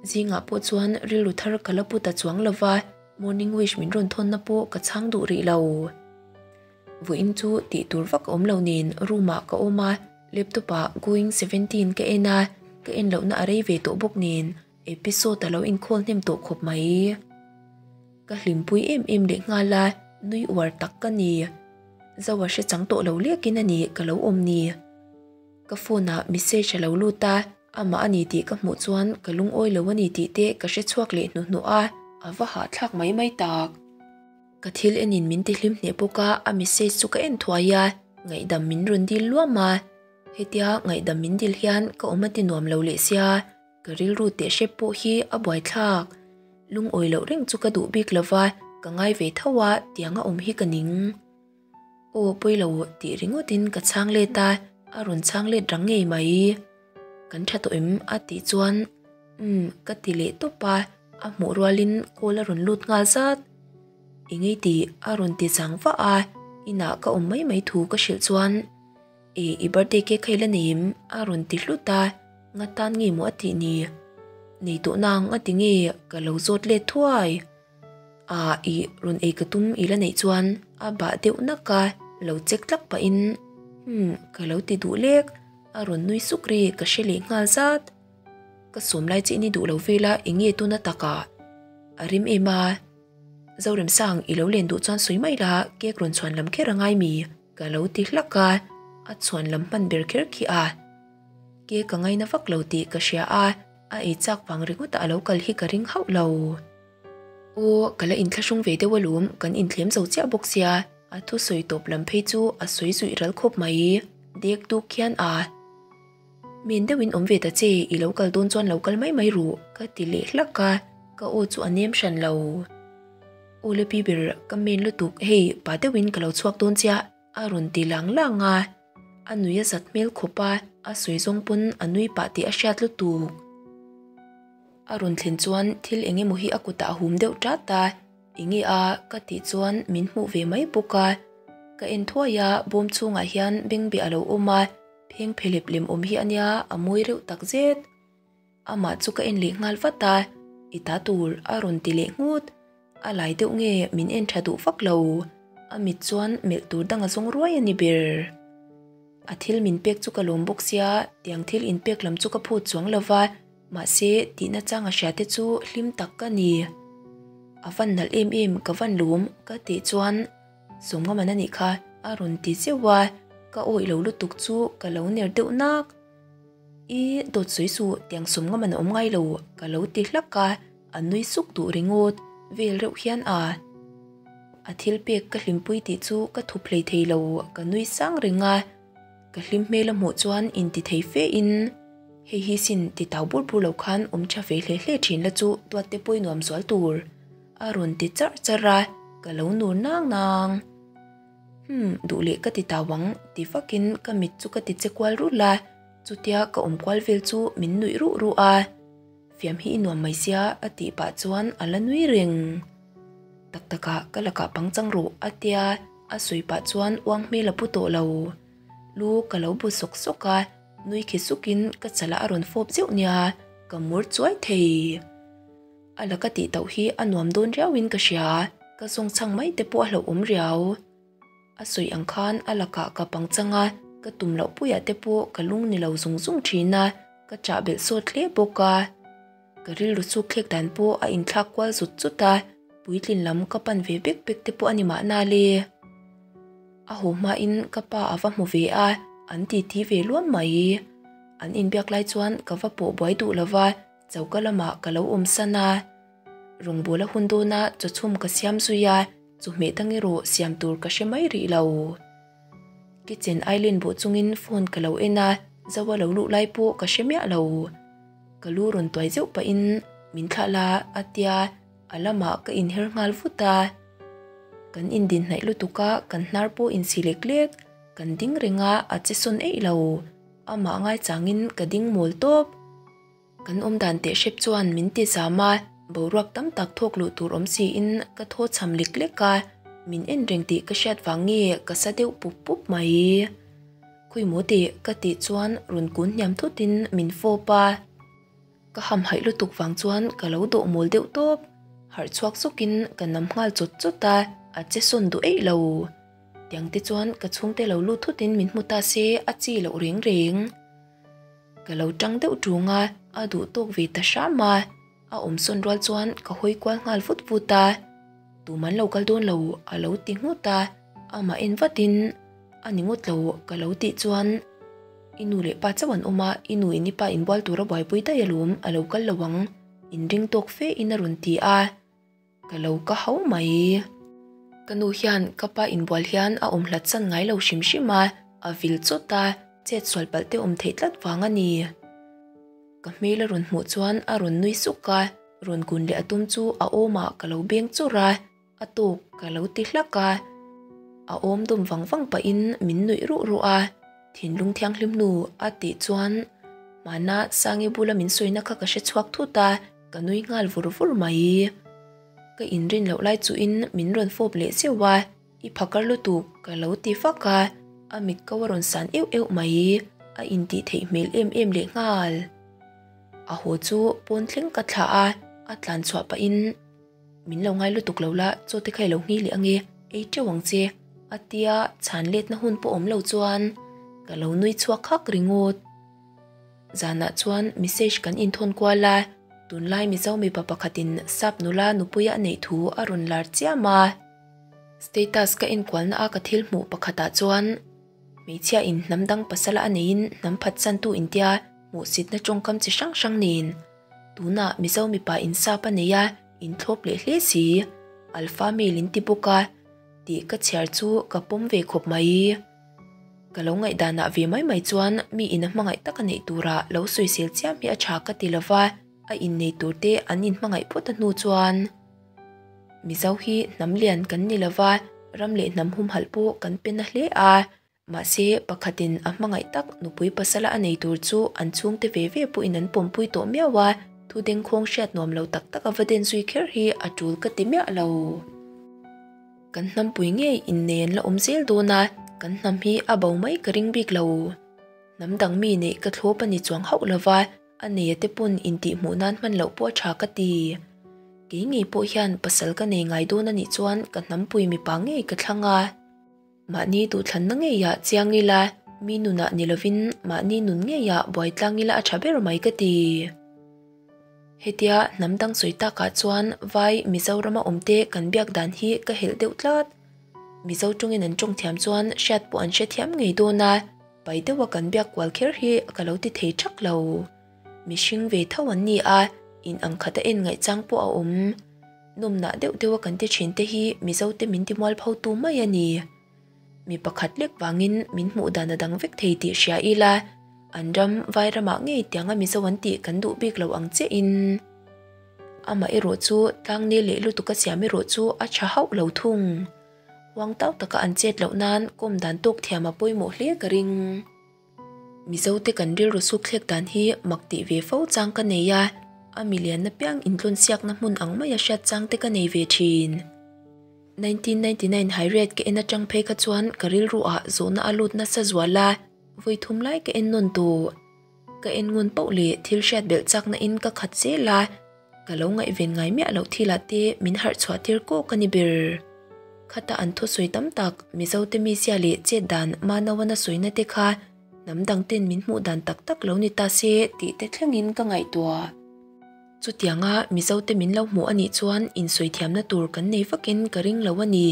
Zingah pawh chuan rilru thar ka la pu ta chuang lo va, morning wish min rawn thawnna pawh ka chhang duh rih lo. Vawiin chu tih tur vak a awm lo nen room ah ka awm a, laptop ah Going 17 ka en a, ka en lohna a rei ve tawh bawk nen episode a lo inkhawl hnem tawh khawp mai. Ka hlimpui em em leh nghal a, nui uar tak ka ni. Zoa hre chang tawh lo lekin a ni ka lo awm ni. Ka phone ah message a lo lut a, amah a ni tih ka hmuh chuan ka lungawi lo a ni tih te ka hre chhuak leh hnuhnawh a, a va hahthlak mai mai tak. Ka thil enin min ti hlim hneh bawk a, a message chu ka en thuai a, ngaihdam min rawn dil luam a. Hetia ngaihdam min dil hian ka awm a ti nuam lo leh sia, ka rilru teh hrep pawh hi a buaithlak. Lungawi loh reng chu ka duh bik lo va, ka ngai ve tho a, tiang a awm hi ka ning. Aw pawi lo tih ringawtin ka chhang let a, a rawn chhang let rang ngei mai. Kan tha tawh em? a tih chuan umm ka ti leh tawp a, a hmuh rualin call a rawn lut nghal zat. Engei tih a rawn ti chang vah a, inah ka awm mai mai thu ka hrilh chuan E i birthday cake kha i la nei em? a rawn ti hlut a, nga tan nge maw a tih ni? Nei tawh nang a ti nge ka lo zawt let thuai. Ah i rawn ei ka tum i la neih chuan a bah deuh nak a, lo check tlak pahin umm ka lo ti duh lek. A rawn nui suk ri ka hre leh nghal zat. Ka sawm lai che ni duh lo vel a eng nge tuna takah a rim em a. Zoremsang i lo len duh chuan sawi mai la cake rawn chhuan lam kher a ngai mi ka lo ti hlak a, a chhuan lam hman ber kher khi a. Cake ka ngaina vak lo tih ka hria a. A ei chak vang ringawt a lo kal hi ka ring hauh lo. Aw, ka la inthlahrung ve deuh alawm, kan inthlem zo chiah bawk sia, a thusawi tawp lam phei chu a sawi zuih ral khawp mai. Dek duk khian a. Men deuhin awm ve ta che, i lo kal dawn chuan lo kal mai mai ruh, ka ti leh hlak a, ka aw chu a nem hran lo. Aw le pi ber, ka men lutuk, hei, pa deuhin ka lo chhuak dawn chiah, a rawn ti lang lang a. A nui a zat hmel khawp a, a sawi zawng pawn a nui pah tih a hriat lutuk. A rawn thlen chuan thil eng emaw hi a kutah a hum deuh ṭat a, enge a ka tih chuan min hmuh ve mai bawk a. Ka en thuai a, bawm chhungah hian bengbeh a lo awm a, pheng phelep lem awm hi a nia, a mawi reuh tak zet. Amah chu ka en leh nghal vat a, I ta tur a rawn ti leh nghut. A lai deuh nge min en tha duh vak lo. A mit chuan melh tur dang a zawng ruai a ni ber. A thil min pek chu ka lawm bawk sia, tiang thil inpek lam chu ka phut chuang lo va, mahse tihna chang a hria te chu hlim tak ka ni. A van nalh em em ka van lawm ka tih chuan Sawmngaman a nih kha a rawn ti zeuh a, ka awih lo lutuk chu ka lo ner deuh nak. I dawt sawi suh tiang sawm ngam an awm ngai lo ka lo ti hlak a, a nui suk duh ringawt vel reuh hian a. A thil pek ka hlimpui tih chu ka thup hlei thei lo ka nui sang reng a, ka hlim hmel a hmuh chuan inti thei fe in hei hi sin ti tau bur bur lo khan awm tha ve hle hle thin la chu duat te pawi nuam zual tur a rawn ti charh charh a, ka lo nur nang nang. Umm, duh leh ka ti tau ang, ti vakin ka mit chu ka ti che kual rulh a, chutia ka awm kual vel chu min nuih ruh ruh a. Fiam hi i nuam mai sia, a tih pah chuan a la nui reng. Tak takah ka lakah pangchang rawh, a tia, a sawi pah chuan uang hmel a pu tawh lo. Lu ka lo bu sawk sawk a, nui khi sukin ka chalah a rawn fawp zeuh nia, ka mur chuai thei. A laka tih tauh hi a nuam dawn riauin ka hria, ka zawng chhang mai te pawh a hlauhawm riau. A sawi ang khan a lakah ka pangchang a, ka tum loh puiah te pawh ka lung ni lo zung zung thin a, ka chah belh sawt hle bawk a. Ka rilru chuk thlek dan pawh a inthlak kual zut zut a, puitlin lam ka pan ve bek bek te pawh a ni mahna le. A haw hmain ka pa a va hmu ve a, an titi ve luam mai. An inbiak lai chuan ka va pawh buai duh lo va, Choka lamah ka lo awm san a, rawngbawla hun dawna chawchhum ka siam zui a, chawhmeh dang erawh siam tur ka hre mai rih lo. Kitchen island bawh chungin phone ka lo en a, Zoa lo luh lai pawh ka hre miah lo. Ka lu rawn tuai zeuh pahin min thlah la a tia, a lamah ka inher nghal vut a. Kan indin hnaih lutuk a, kan hnar pawh insi lek lek, kan ding reng a, a che sawn eih lo. Amah ngaichangin ka ding mawl tawp. Kan awm dan teh hrep chuan min ti zam a, boruak tam tak thawk luh tur awm siin ka thaw chham lek lek a, min en reng tih ka hriat vang nge ka sa deuh pup pup mai. Khawi maw teh ka tih chuan rawn kun hniam thutin min fawp a, ka hamhaih lutuk vang chuan ka lo dawh mawl deuh tawp, harh chhuak zawkin ka nam nghal chawt chawt a, a che sawn duh eih lo. Tiang te chuan ka chhungte lo lut thutin min hmu ta se a chi loh reng reng. Ka lo tang deuh ṭung a, a duh tawk ve ta hram a. A awm sawn rual chuan ka hawi kual nghal vut vut a. Tum an lo kal dawn lo a lo ti nghut a, amah en vatin a ni ngawt lo ka lo tih chuan i nu leh pa chauh an awm a, i nu in i pa inbual tura buaipui daih alawm a lo kal lo ang inring tawk fe in a rawn ti a. Ka lo ka hau mai. Ka nu hian ka pa inbual hian a awm hlat chan ngai lo hrim hrim a, a vil chawt a, chet sual palh te awm theih tlat vang a ni. Ka hmel a rawn hmuh chuan a rawn nui suk a, rawn kun leh a tum chu a awmah ka lo beng chawrh a, a tawk ka lo ti hlak a. A awm dawm vang vang pahin min nuih ruh ruh a. Thinlung thianghlim nu a tih chuan hmana Sangi bula min sawina kha ka hre chhuak thut a, ka nui nghal vur vur mai. Ka inrin loh lai chuhin min rawn fawp leh zeuh a, i phakar lutuk ka lo ti fak a, a mit ko a rawn san euh euh mai, a intih theih hmel em em leh nghal. A haw chu pawn thleng ka thlah a, a tlan chhuah pahin Min lo ngai lutuk lo la, chaw te kha i lo nghi leh ange, ei teuh ang che, a tia chhan letna hun pawh awm lo chuan ka lo nui chhuak hak ringawt. Zanah chuan message kan inthawn kual a, tunlai Mizo mipa pakhatin sap nula nupuia a neih thu a rawn lar chiam a. Status ka enkualna a ka thil hmuh pakhatah chuan hmeichhia in hnam dang pasala a neihin hnam phatsantu intia hmuhsitna tawngkam chi hrang hrang nen. Tunah Mizo mipa in sap a nei a, in thlawp leh hle si. Alpha male in ti bawk a, tih ka chhiar chu ka pawm ve khawp mai. Ka lo ngaihdanah ve mai mai chuan mi in a hmangaih tak a neih turah lo sawisel chiam hi a tha ka ti lova, a innei tur te an inhmangaih phawt a hnu chuan Mizo hi hnam lian kan ni lova, ram leh hnam humhalh pawh kan pe na hle a. Mahse, pakhatin a hmangaih tak nupui pasala a nei tur chu an chhungte ve ve pawhin an pawmpui tawh miau a, thu dengkhawng hriat nuam lo tak tak a va den zui kher hi a tul ka ti miah lo. Kan hnampui ngei innei an la awm zel dawn a, kan hnam hi a bo mai ka ring bik lo. Hnam dang mi neih ka thlawp a ni chuang hauh lova, a neia te pawn intihhmuh nan hman loh pawh a tha ka ti. Kei ngei pawh hian pasal ka nei ngai dawn a nih chuan ka hnampui mipa ngei ka thlang a. Mahni duhthlanna ngeiah chiang ila, mi nunah ni lovin mahni nun ngeiah buai tlang ila a tha ber mai ka ti. Hetia hnam dang sawi takah chuan vai Mizorama awmte kan biak dan hi ka helh deuh tlat. Mizo tawngin an tawng thiam chuan hriat pawh an hrethiam ngei dawn a, pai deuha kan biak kual kher hi ka lo ti thei thak lo. Mihring ve tho an ni a, in ang khata en ngaih chang pawh a awm. Nawmnah deuh deuha kan ti thin te hi Mizote min ti mualpho tu mai a ni. Mi pakhat lek vangin min hmuh dan a dang vek thei tih hria ila, an ram vai ramah ngei tianga Mizo an tih kan duh bik lo ang chiahin. Amah erawh chu tlangnel leh lutuk a siam erawh chu a tha hauh lo thung. Huang tau taka an chet loh nan kawm dan tawk thiam a pawimawh hle ka ring. Mizote kan rilru suk thlek dan hi mak tih ve fo chang ka nei a, a milian apiang intlawnsiakna hmun ang maia hriat chang te ka nei ve thin. 1999 Hairiat ka en atang phei kha chuan ka rilru ah zawhna a lut nasa zual a, vawi thum lai ka en nawn tawh. Ka en ngun pauh leh thil hriat belh chakna in ka khat zel a, ka lo ngaihven ngai miah loh thil ah te min harh chhuah tir kawk a ni ber. Khata an thusawi tam tak Mizote mizia leh chet dan Manawana sawina te kha hnam dang ten min hmuh dan tak tak lo ni ta se tih te thlengin ka ngaihtuah. Chutianga Mizote min lo hmuh a nih chuan insawi thiamna tur kan nei vakin ka ring lo a ni.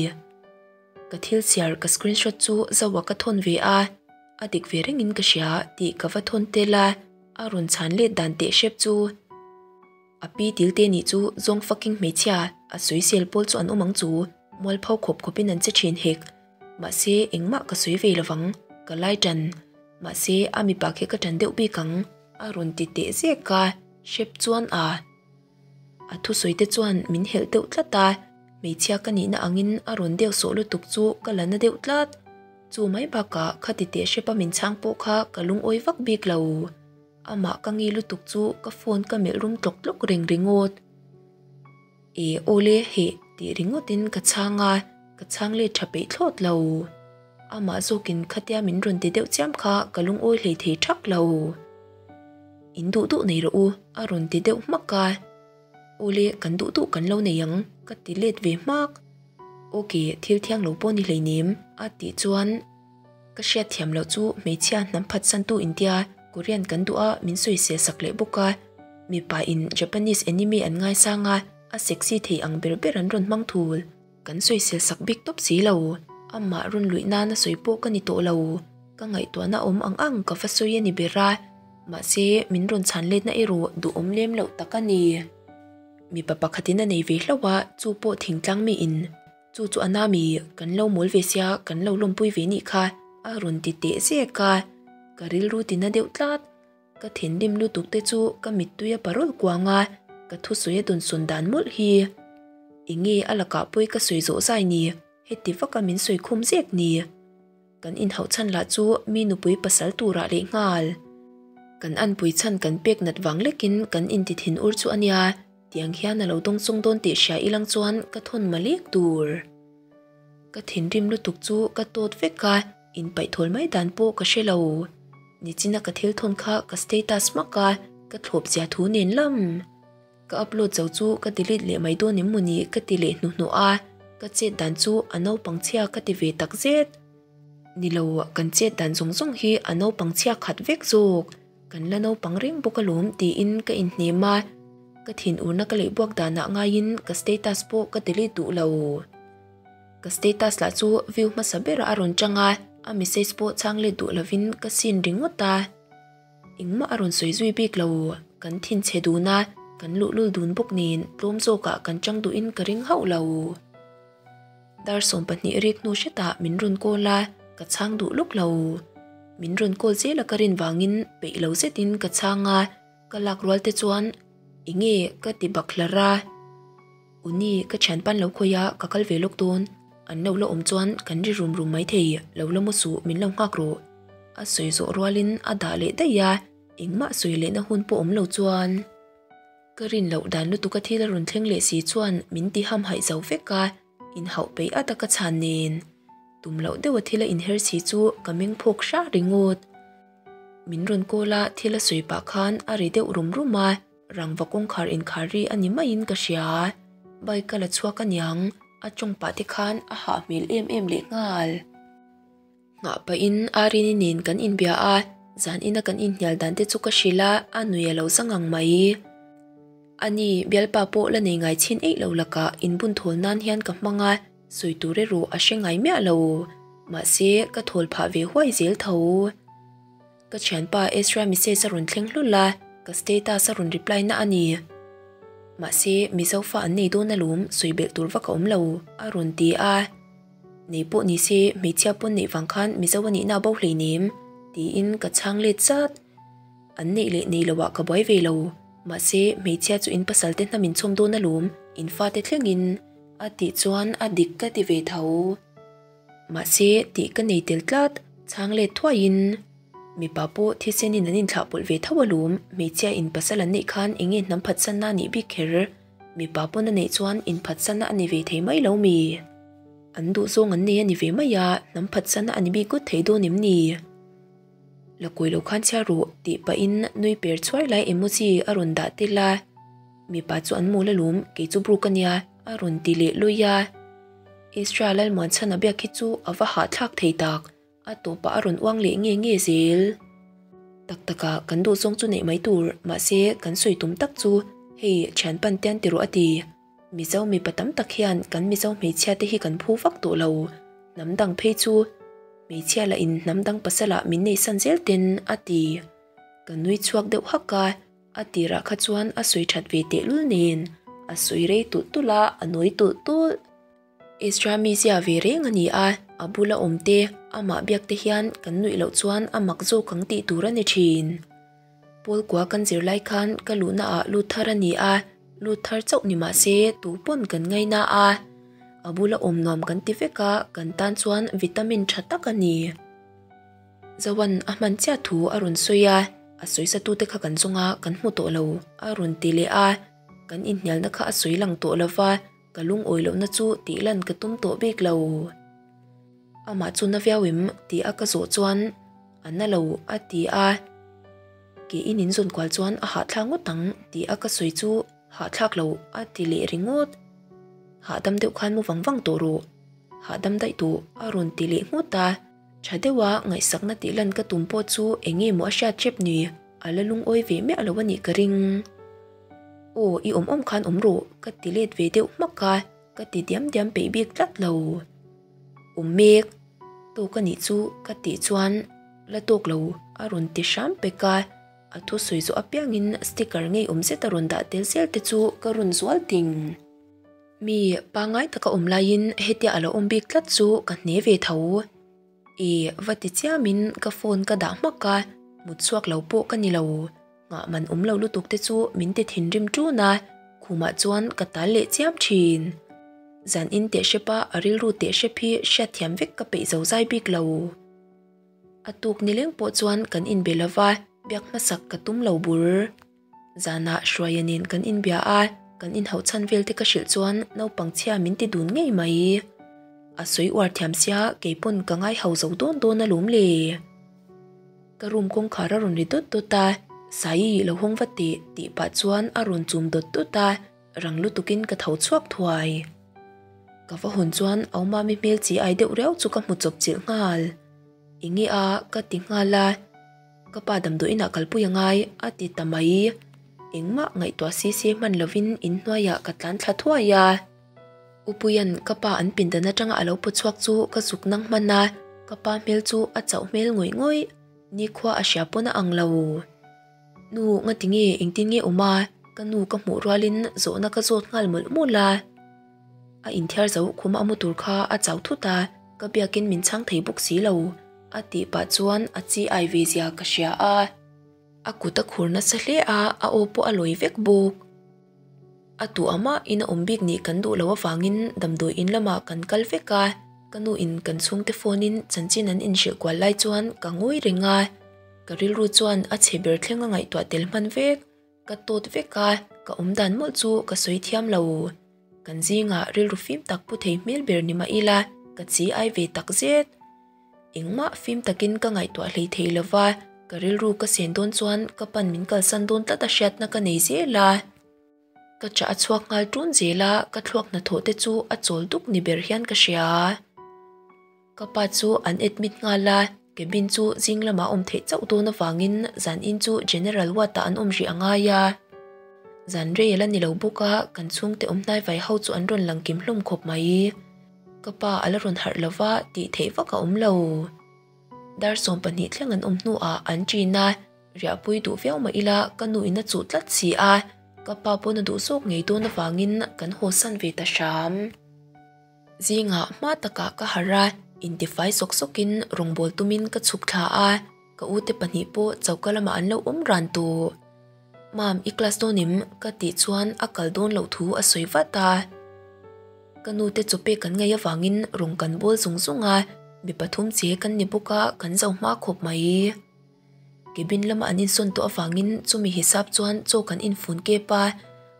Ka thil chhiar ka screenshot chu Zoa ka thawn ve a, a dik ve rengin ka hria tih ka va thawn tel a, a rawn chhan let dan teh hrep chu. A pi tilte nih chu zawng fucking hmeichhia, a sawisel pawl chu an awm ang chu, mualpho khawp khawpin an che thin hek. Mahse engmah ka sawi ve lovang, ka lai tan. Mahse a mipa khi ka tan deuh bik ang, a rawn ti teh zek a, hrep chuan a. A thusawi te chuan min helh deuh tlat a, hmeichhia ka nihna angin a rawn deuh sawh lutuk chu ka la na deuh tlat. Chu mai bakah khati teh hrepa min chhang pawh kha ka lungawi vak bik lo. Amah ka ngi lutuk chu ka phone ka melh rum tlawk tlawk reng ringawt. E awle heh tih ringawtin ka chhang a, ka chhang let tha peih thlawt lo. Amah zawkin khatia min rawn ti deuh chiam kha ka lungawi hlei thei thak lo. In duh duh nei rawh u a rawn ti deuh hmak a. Awle kan duh duh kan lo nei ang ka ti let ve hmak. Ok thil thiang lo pawh ni hleinem a tih chuan Ka hriat thiam loh chu hmeichhia hnam phatsantu intia Korean kan duh a min sawisel sak leh bawk a, mipa in Japanese anime an ngaisang a, a sexy thei ang ber ber an rawn hmang thul. Kan sawisel sak bik tawp si lo, amah rawn luih nana sawi pawh ka ni tawh lo, ka ngaihtuahna awm ang ang ka va sawi a ni ber a, mahse min rawn chhan letna erawh duhawm lem loh tak a ni. Mipa pakhatin a nei ve hlauh a, chu pawh thingtlang mi in. Chu chu a nami, kan lo mawl ve sia, kan lo lawmpui ve nih kha, a rawn ti teh zek a. Ka rilru ti na deuh tlat. Ka thinrim lutuk te chu ka mittui a parawl kuang a, ka thusawi a dawnsawn dan mawlh hi. Enge a lakah pawi ka sawi zawh zai ni, heti vaka min sawi khum zek ni. Kan inhauh chhan lah chu mi nupui pasal turah leh nghal. Kan anpui chhan kan pek nat vang lekin kan inti thin ur chu a nia. Tiang hian a lo dawng sawng dawn tih hria ilang chuan ka thawn malik tur. Ka thinrim lutuk chu ka tawt vek a, inpaih thawl mai dan pawh ka hre lo. Nichina ka thil thawn kha ka status hmak a, ka thlawp zia thu nen lam. Ka upload zo chu ka delete leh mai dawn em mawni ka ti leh hnuhnawh a, ka chet dan chu a naupang chhia ka ti ve tak zet. Ni lo, kan chet dan zawng zawng hi a naupang chhia khat vek zawk. Kan la naupang reng bawk alawm tiin ka inhnem a, ka thinurna ka leh buak danah ngaiin ka status pawh ka delete duh lo. Ka status lah chu view hmasa berah a rawn chang a, a message pawh chhang let duh lovin ka seen ringawt a. Engmah a rawn sawi zui bik lo, kan thinchhe dun a, Kan luhlul dun bawk nen tlawm zawkah kan chang duhin ka ring hauh lo. Dar 12 rik hnu hretah min rawn call a, ka chhang duh lawk lo. Min rawn call zel a ka rin vangin peih lo zetin ka chhang a, ka lak rual te chuan enge ka ti bak hlar a. Uni ka thianpan lo khawi a, ka kal ve lawk dawn. An lo la awm chuan kan ri rum rum maithei, lo la maw suh min lo nghak rawh. A sawi zawh rualin a dah leh daih a, engmah sawi lehna hun pawh awm lo chuan. Ka rin loh dan lutuk a thil a rawn thleng leh si chuan min ti hamhaih zo vek a, inhauh peih at a ka chhan nen. Tum loh deuh a thil a inher si chu ka meng phawk hra ringawt. Min rawn call a thil a sawi pah khan a ri deuh rum rum a, rangva kawngkhar inkhar ri a ni maiin ka hria. Bike a la chhuak aniang, a tawng pah te khan a hah hmel em em lehnghal. Nghah pahin Arini nen kan inbia a, zan ina kan inhnial dan te chu ka hrilh a, a nui a lo za ngang mai. Ani, bialpa pawh la nei ngai chhin eih lo lakah inbun thawl nan hian ka hmang a, sawi tur erawh a hre ngai miah lo. Mahse, ka thawl phah ve huai zel tho. Ka thianpa Ezra message a rawn thleng hlul a, ka status a rawn reply na a ni. Mahse, Mizo fa an nei dawn alawm, sawi belh tur vak a awm lo, a rawn ti a. Nei pawh ni se hmeichhia pawn neih vang khan Mizo a nihna a bo hleinem, tiin ka chhang let zat. An neih leh nei loah ka buai ve lo, mahse hmeichhia chu in pasal te hnam in chhawm dawn alawm, in fate thlengin. A tih chuan a dik ka ti ve tho. Mahse tih ka nei tel tlat, chhang let thuaiin. Mipa pawh thisenin an inthlah pawlh ve tho alawm, hmeichhia in pasal an neih khan enge hnam phatsanna a nih bik kher. Mipa pawn a neih chuan inphatsanna a ni ve thei mai lo mi? An duhzawng an nei a ni ve mai a, hnam phatsanna a ni bik ngawt thei dawn em ni? La kawi lo khan chhiar rawh tih pahin nui per chhuai lai emoji a rawn dah tel a. Mipa chu an mawl alawm, kei chu Brooke a nia, a rawn ti leh lawi a. Ezra Lalmuanchhana biak hi chu a va hahthlak thei tak. A tawpah a rawn uang leh nge nge zel. Tak taka kan duh zawng chu neih mai tur, mahse kan sawi tum tak chu hei thian pan tian ti rawh a ti. Mizo mipa tam tak hian kan Mizo hmeichhia te hi kan phu vak tawh lo. Hnam dang phei chu hmeichhia lah in hnam dang pasal ah min nei san zel ten a ti. Ka nui chhuak deuh hak a, a tirah kha chuan a sawi that ve tehlul nen a sawi rei tulh tulh a, a nawi tulh tulh. Ezra mizia ve reng a ni a, a bula awm te, amah biak te hian kan nuih loh chuan a mak zawk ang tih tur a ni thin. Pawl kua kan zir lai khan ka luhna ah lut thar a ni a, lut thar chauh ni mah se tu pawn kan ngaina a. A bula awm nuam kan ti vek a, kan tan chuan vitamin tha tak a ni. Zoan a hman chiah thu a rawn sawi a, a sawisa tute kha kan zawng a, kan hmu tawh lo a rawn ti leh a, kan inhnialna kha a sawi lang tawh lova. Ka lungawi lohna chu tih lan ka tum tawh bik lo. Amah chu na viau em tih a ka zawh chuan a na lo a ti a. Ke in in zawn kual chuan a hahthlak ngawt ang tih a ka sawi chu hahthlak lo a ti leh ringawt. Hahdam deuh khan mu vang vang tawh rawh. Hahdam daih tawh a rawn ti leh nghut a. Tha deuha ngaihsakna tih lan ka tum pawh chu eng nge maw a hriat hrep ni? A la lungawi ve miah lo a nih ka ring. Aw, i awm awm khan awm rawh, ka ti let ve deuh hmak a, ka ti diam diam peih bik tlat lo. Awm mek, tawk a nih chu ka tih chuan la tawk lo a rawn ti hram pek a, a thusawi zawh apiangin sticker ngei awm zet a rawn dah tel zel te chu ka rawn zual ting. Mi pangngai taka awm laiin hetia a lo awm bik tlat chu ka hne ve tho. I va ti chiamin ka phone ka dah hmak a, mut chhuak lo pawh ka ni lo. Nghah man awm lo lutuk te chu min ti thinrim ṭun a, khumah chuan ka tal leh chiam ṭhin. Zan in teh hrep a, a rilru teh hrep hi hriatthiam vek ka peih zo zai bik lo. A tuk nileng pawh chuan kan inbe lo va, biak hmasak ka tum lo bur. Zanah Hruaia nen kan inbia a, kan inhauh chhan vel te ka hrilh chuan naupang chhia min ti dun ngei mai. A sawi uar thiam sia keipawn ka ngai ho zo dawn dawn alawm le. Ka room kawngkhar a rawn ri dawt dawt a, Saii lo hawng va teh tih pah chuan a rawn chum dawt dawt a, rang lutukin ka tho chhuak thuai. Ka va hawn chuan Aumami hmel chi ai deuh riau chu ka hmu chawp chilh nghal. Enge a ka ti nghal a. Ka pa damdawi inah kalpui a ngai, a ti ta mai. Engmah ngaihtuah si si hman lovin inhnuaiah ka tlan thla thuai a. Upuia'n ka pa an pindan atanga a lo paw chhuak chu ka zuk nang hman a, ka pa hmel chu a chauh hmel ngawih ngawih. Nikhua a hria pawn a ang lo. Nu, ngati nge, engtin nge awm a? Ka nu ka hmuh rualin zawhna ka zawt nghal mawlh mawlh a. A inthiar zo khuma a mu tur kha a chau thut a, ka biakin min chhang thei bawk si lo. A tih pah chuan a chi ai ve zia ka hria a. A kut a khur nasa hle a, a aw pawh a lawi vek bawk. A tu amah in a awm bik nih kan duh loh avangin damdawi in lamah kan kal vek a, ka nu in kan chhungte phone in chanchin an inhrilh kual lai chuan ka ngawi reng a, ka rilru chuan a chhe ber thleng a ngaihtuah tel hman vek. Ka tawt vek a, ka awm dan mawlh chu ka sawi thiam lo. Kan zingah rilru fim tak pu thei hmel ber ni mah ila ka chi ai ve tak zet. Engmah fim takin ka ngaihtuah hlei thei lo va, ka rilru ka sen dawn chuan ka pan min kalsan dawn tlat a hriatna ka nei zel a. Ka chah a chhuak nghal ṭun zel a, ka thluak hnathawh te chu a chawl duk ni ber hian ka hria. Ka pa chu an admit nghal a, cabin chu zing lamah awm theih chauh dawn avangin zan in chu general ward ah an awm rih a ngai a. Zan rei a la ni lo bawk a, kan chhungte awm hnai vai ho chu an rawn lang kim hlawm khawp mai. Ka pa a la rawn harh lova tih theih vak a awm lo. Dar 12 thleng an awm hnuah an ṭin a, riahpui duh viau mah ila ka nu in a chuh tlat si a, ka pa pawn a duh zawk ngei dawn avangin kan haw san ve ta hram. Zingah hma takah ka harh a, intifai sawk sawkin rawngbâwl tumin ka chhuk thla a, ka ute pahnih pawh choka lamah an lo awm ran tawh. Mam, i class dawn em? ka tih chuan a kal dawn loh thu a sawi vat a. Ka nute chaw pek kan ngaih avangin rawn kan bawl zung zung a, mi pathum che kan ni bawk a, kan zo hma khawp mai. Cabin lama an insawn tawh avangin chumi hisap chuan chaw kan infun kep a,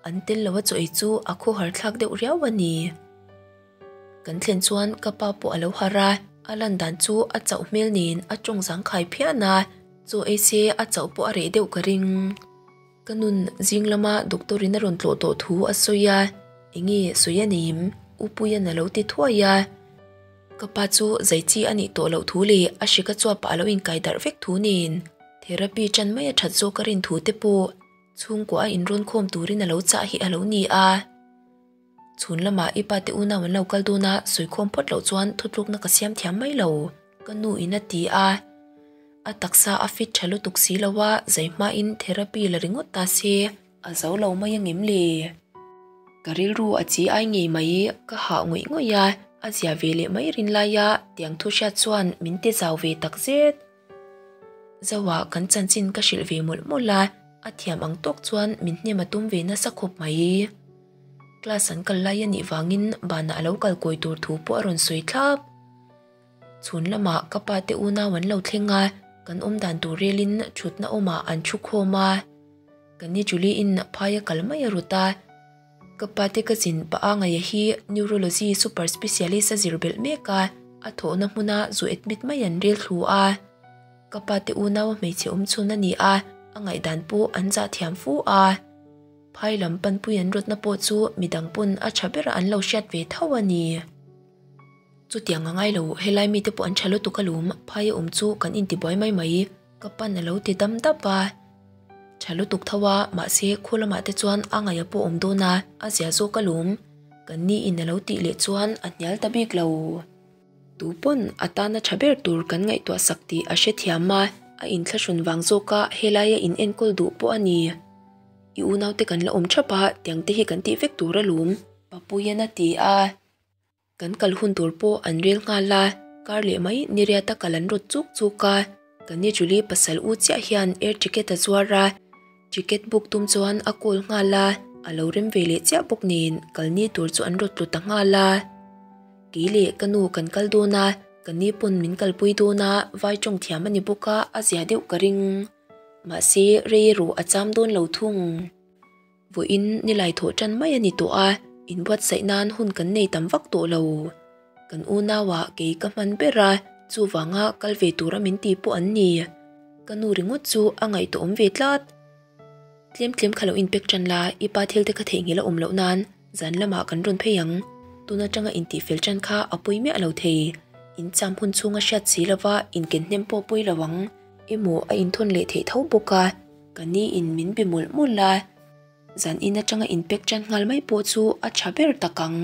an tel lo a chaw ei chu a khawhar thlak deuh riau a ni. Kan thlen chuan ka pa pawh a lo harh a, a lan dan chu a chauh hmel nen a tawng zangkhai phian a, chaw ei se a chauh pawh a reh deuh ka ring. Ka nun zing lama doctor in a rawn tlawh tawh thu a sawi a, enge sawi a neim? U Puia'n a lo ti thuai a. Ka pa chu zai chi a nih tawh loh thu leh a hrika chuapah a lo inkai darh vek thu nen therapy ṭan mai a ṭhat zawk a rin thu te pawh chhungkua a inrawn khawm turin a lo chah hi a lo ni a. Chhun lamah i pa te unau an lo kal dawn a, sawikhawm phawt loh chuan thutlukna ka siam thiam mai lo, ka nu in a ti a. A taksa a fit tha lutuk si lo a, zai hmain therapy la ringawt ta se, a zo lo mai angem le? Ka rilru a chi ai ngei mai, ka hah ngawih ngawih a, a zia ve leh mai rin laia tiang thu hriat chuan min ti zau ve takzet. Zoa kan chanchin ka hrilh ve mawlh mawlh a, a thiam ang tawk chuan min hnem a tum ve nasa khawp mai. Class an kal lai a nih vangin banah a lo kal kawi tur thu pawh a rawn sawi thlap. Chhun lamah ka pa te unau an lo thleng a, kan awm dan tur relin thutna awmah an thu khawm a. Ka ni Julie in phai a kal mai a rut a. Ka pa te ka zin pah a ngaia hi Neurology super specialist a zir belh mek a, a thawhna hmuna zu admit mai an rel thlu a. Ka pa te unau a hmeichhe awm chhun a ni a, a ngaihdan pawh an zah thiam fu a. Phai lam panpui an rawtna pawh chu midang pawn a tha bera an lo hriat ve tho a ni. Chutiang a ngai lo, helai mite pawh an tha lutuk alawm, phai a awm chu kan intibuai mai mai. Ka pan a lo ti dam dap a. Tha lutuk tho a, mahse khu lamah te chuan a ngaih a pawh awm dawn a, a zia zawk alawm. Kan ni in a lo tih leh chuan a hnial ta bik lo. Tu pawn a tana tha ber tur kan ngaihtuah sak tih a hrethiam a, a inthlahrun vang zawk a helai a in enkawl duh pawh a ni. I unaute kan la awm thap a, tiang te hi kan tih vek tur alawm. Papuian a ti a. Kan kal hun tur pawh an rel nghal a, kar leh mai ni riata kal an rawt chuk chuk a, kan ni Julie pasal u chiah hian air ticket a zuar a, ticket book tum chuan a call nghal a, a lo rem ve leh chiah bawk nen kal ni tur chu an rawt tlu ta nghal a. Kei leh ka nu kan kal dawn a, ka ni pawn min kalpui dawn a, vai tawng thiam a ni bawk a, a zia deuh ka ring. Mahse rei erawh a cham dawn lo thung. Vawiin nilai thawh tan mai a ni tawh a, inbuatsaih nan hun kan nei tam vak tawh lo. Kan unauah kei ka hman ber a, chuvanga kal ve tura min ti pawh an ni. Ka nu ringawt chu a ngaihtuahawm ve tlat. Tlem tlem kha lo inpek tan la, i pa thil te kha theihnghilh a awm loh nan zan lamah kan rawn phei ang. Tun atanga intihfel tan kha a pawi miah lo thei. Incham hun chhunga hriat si lova inken hnem pawh pawi lo ang. Emaw a inthawn leh theih tho bawk a. Ka ni in min be mawlh mawlh a, zan in atanga in pack tan nghal mai pawh chu a tha ber tak ang.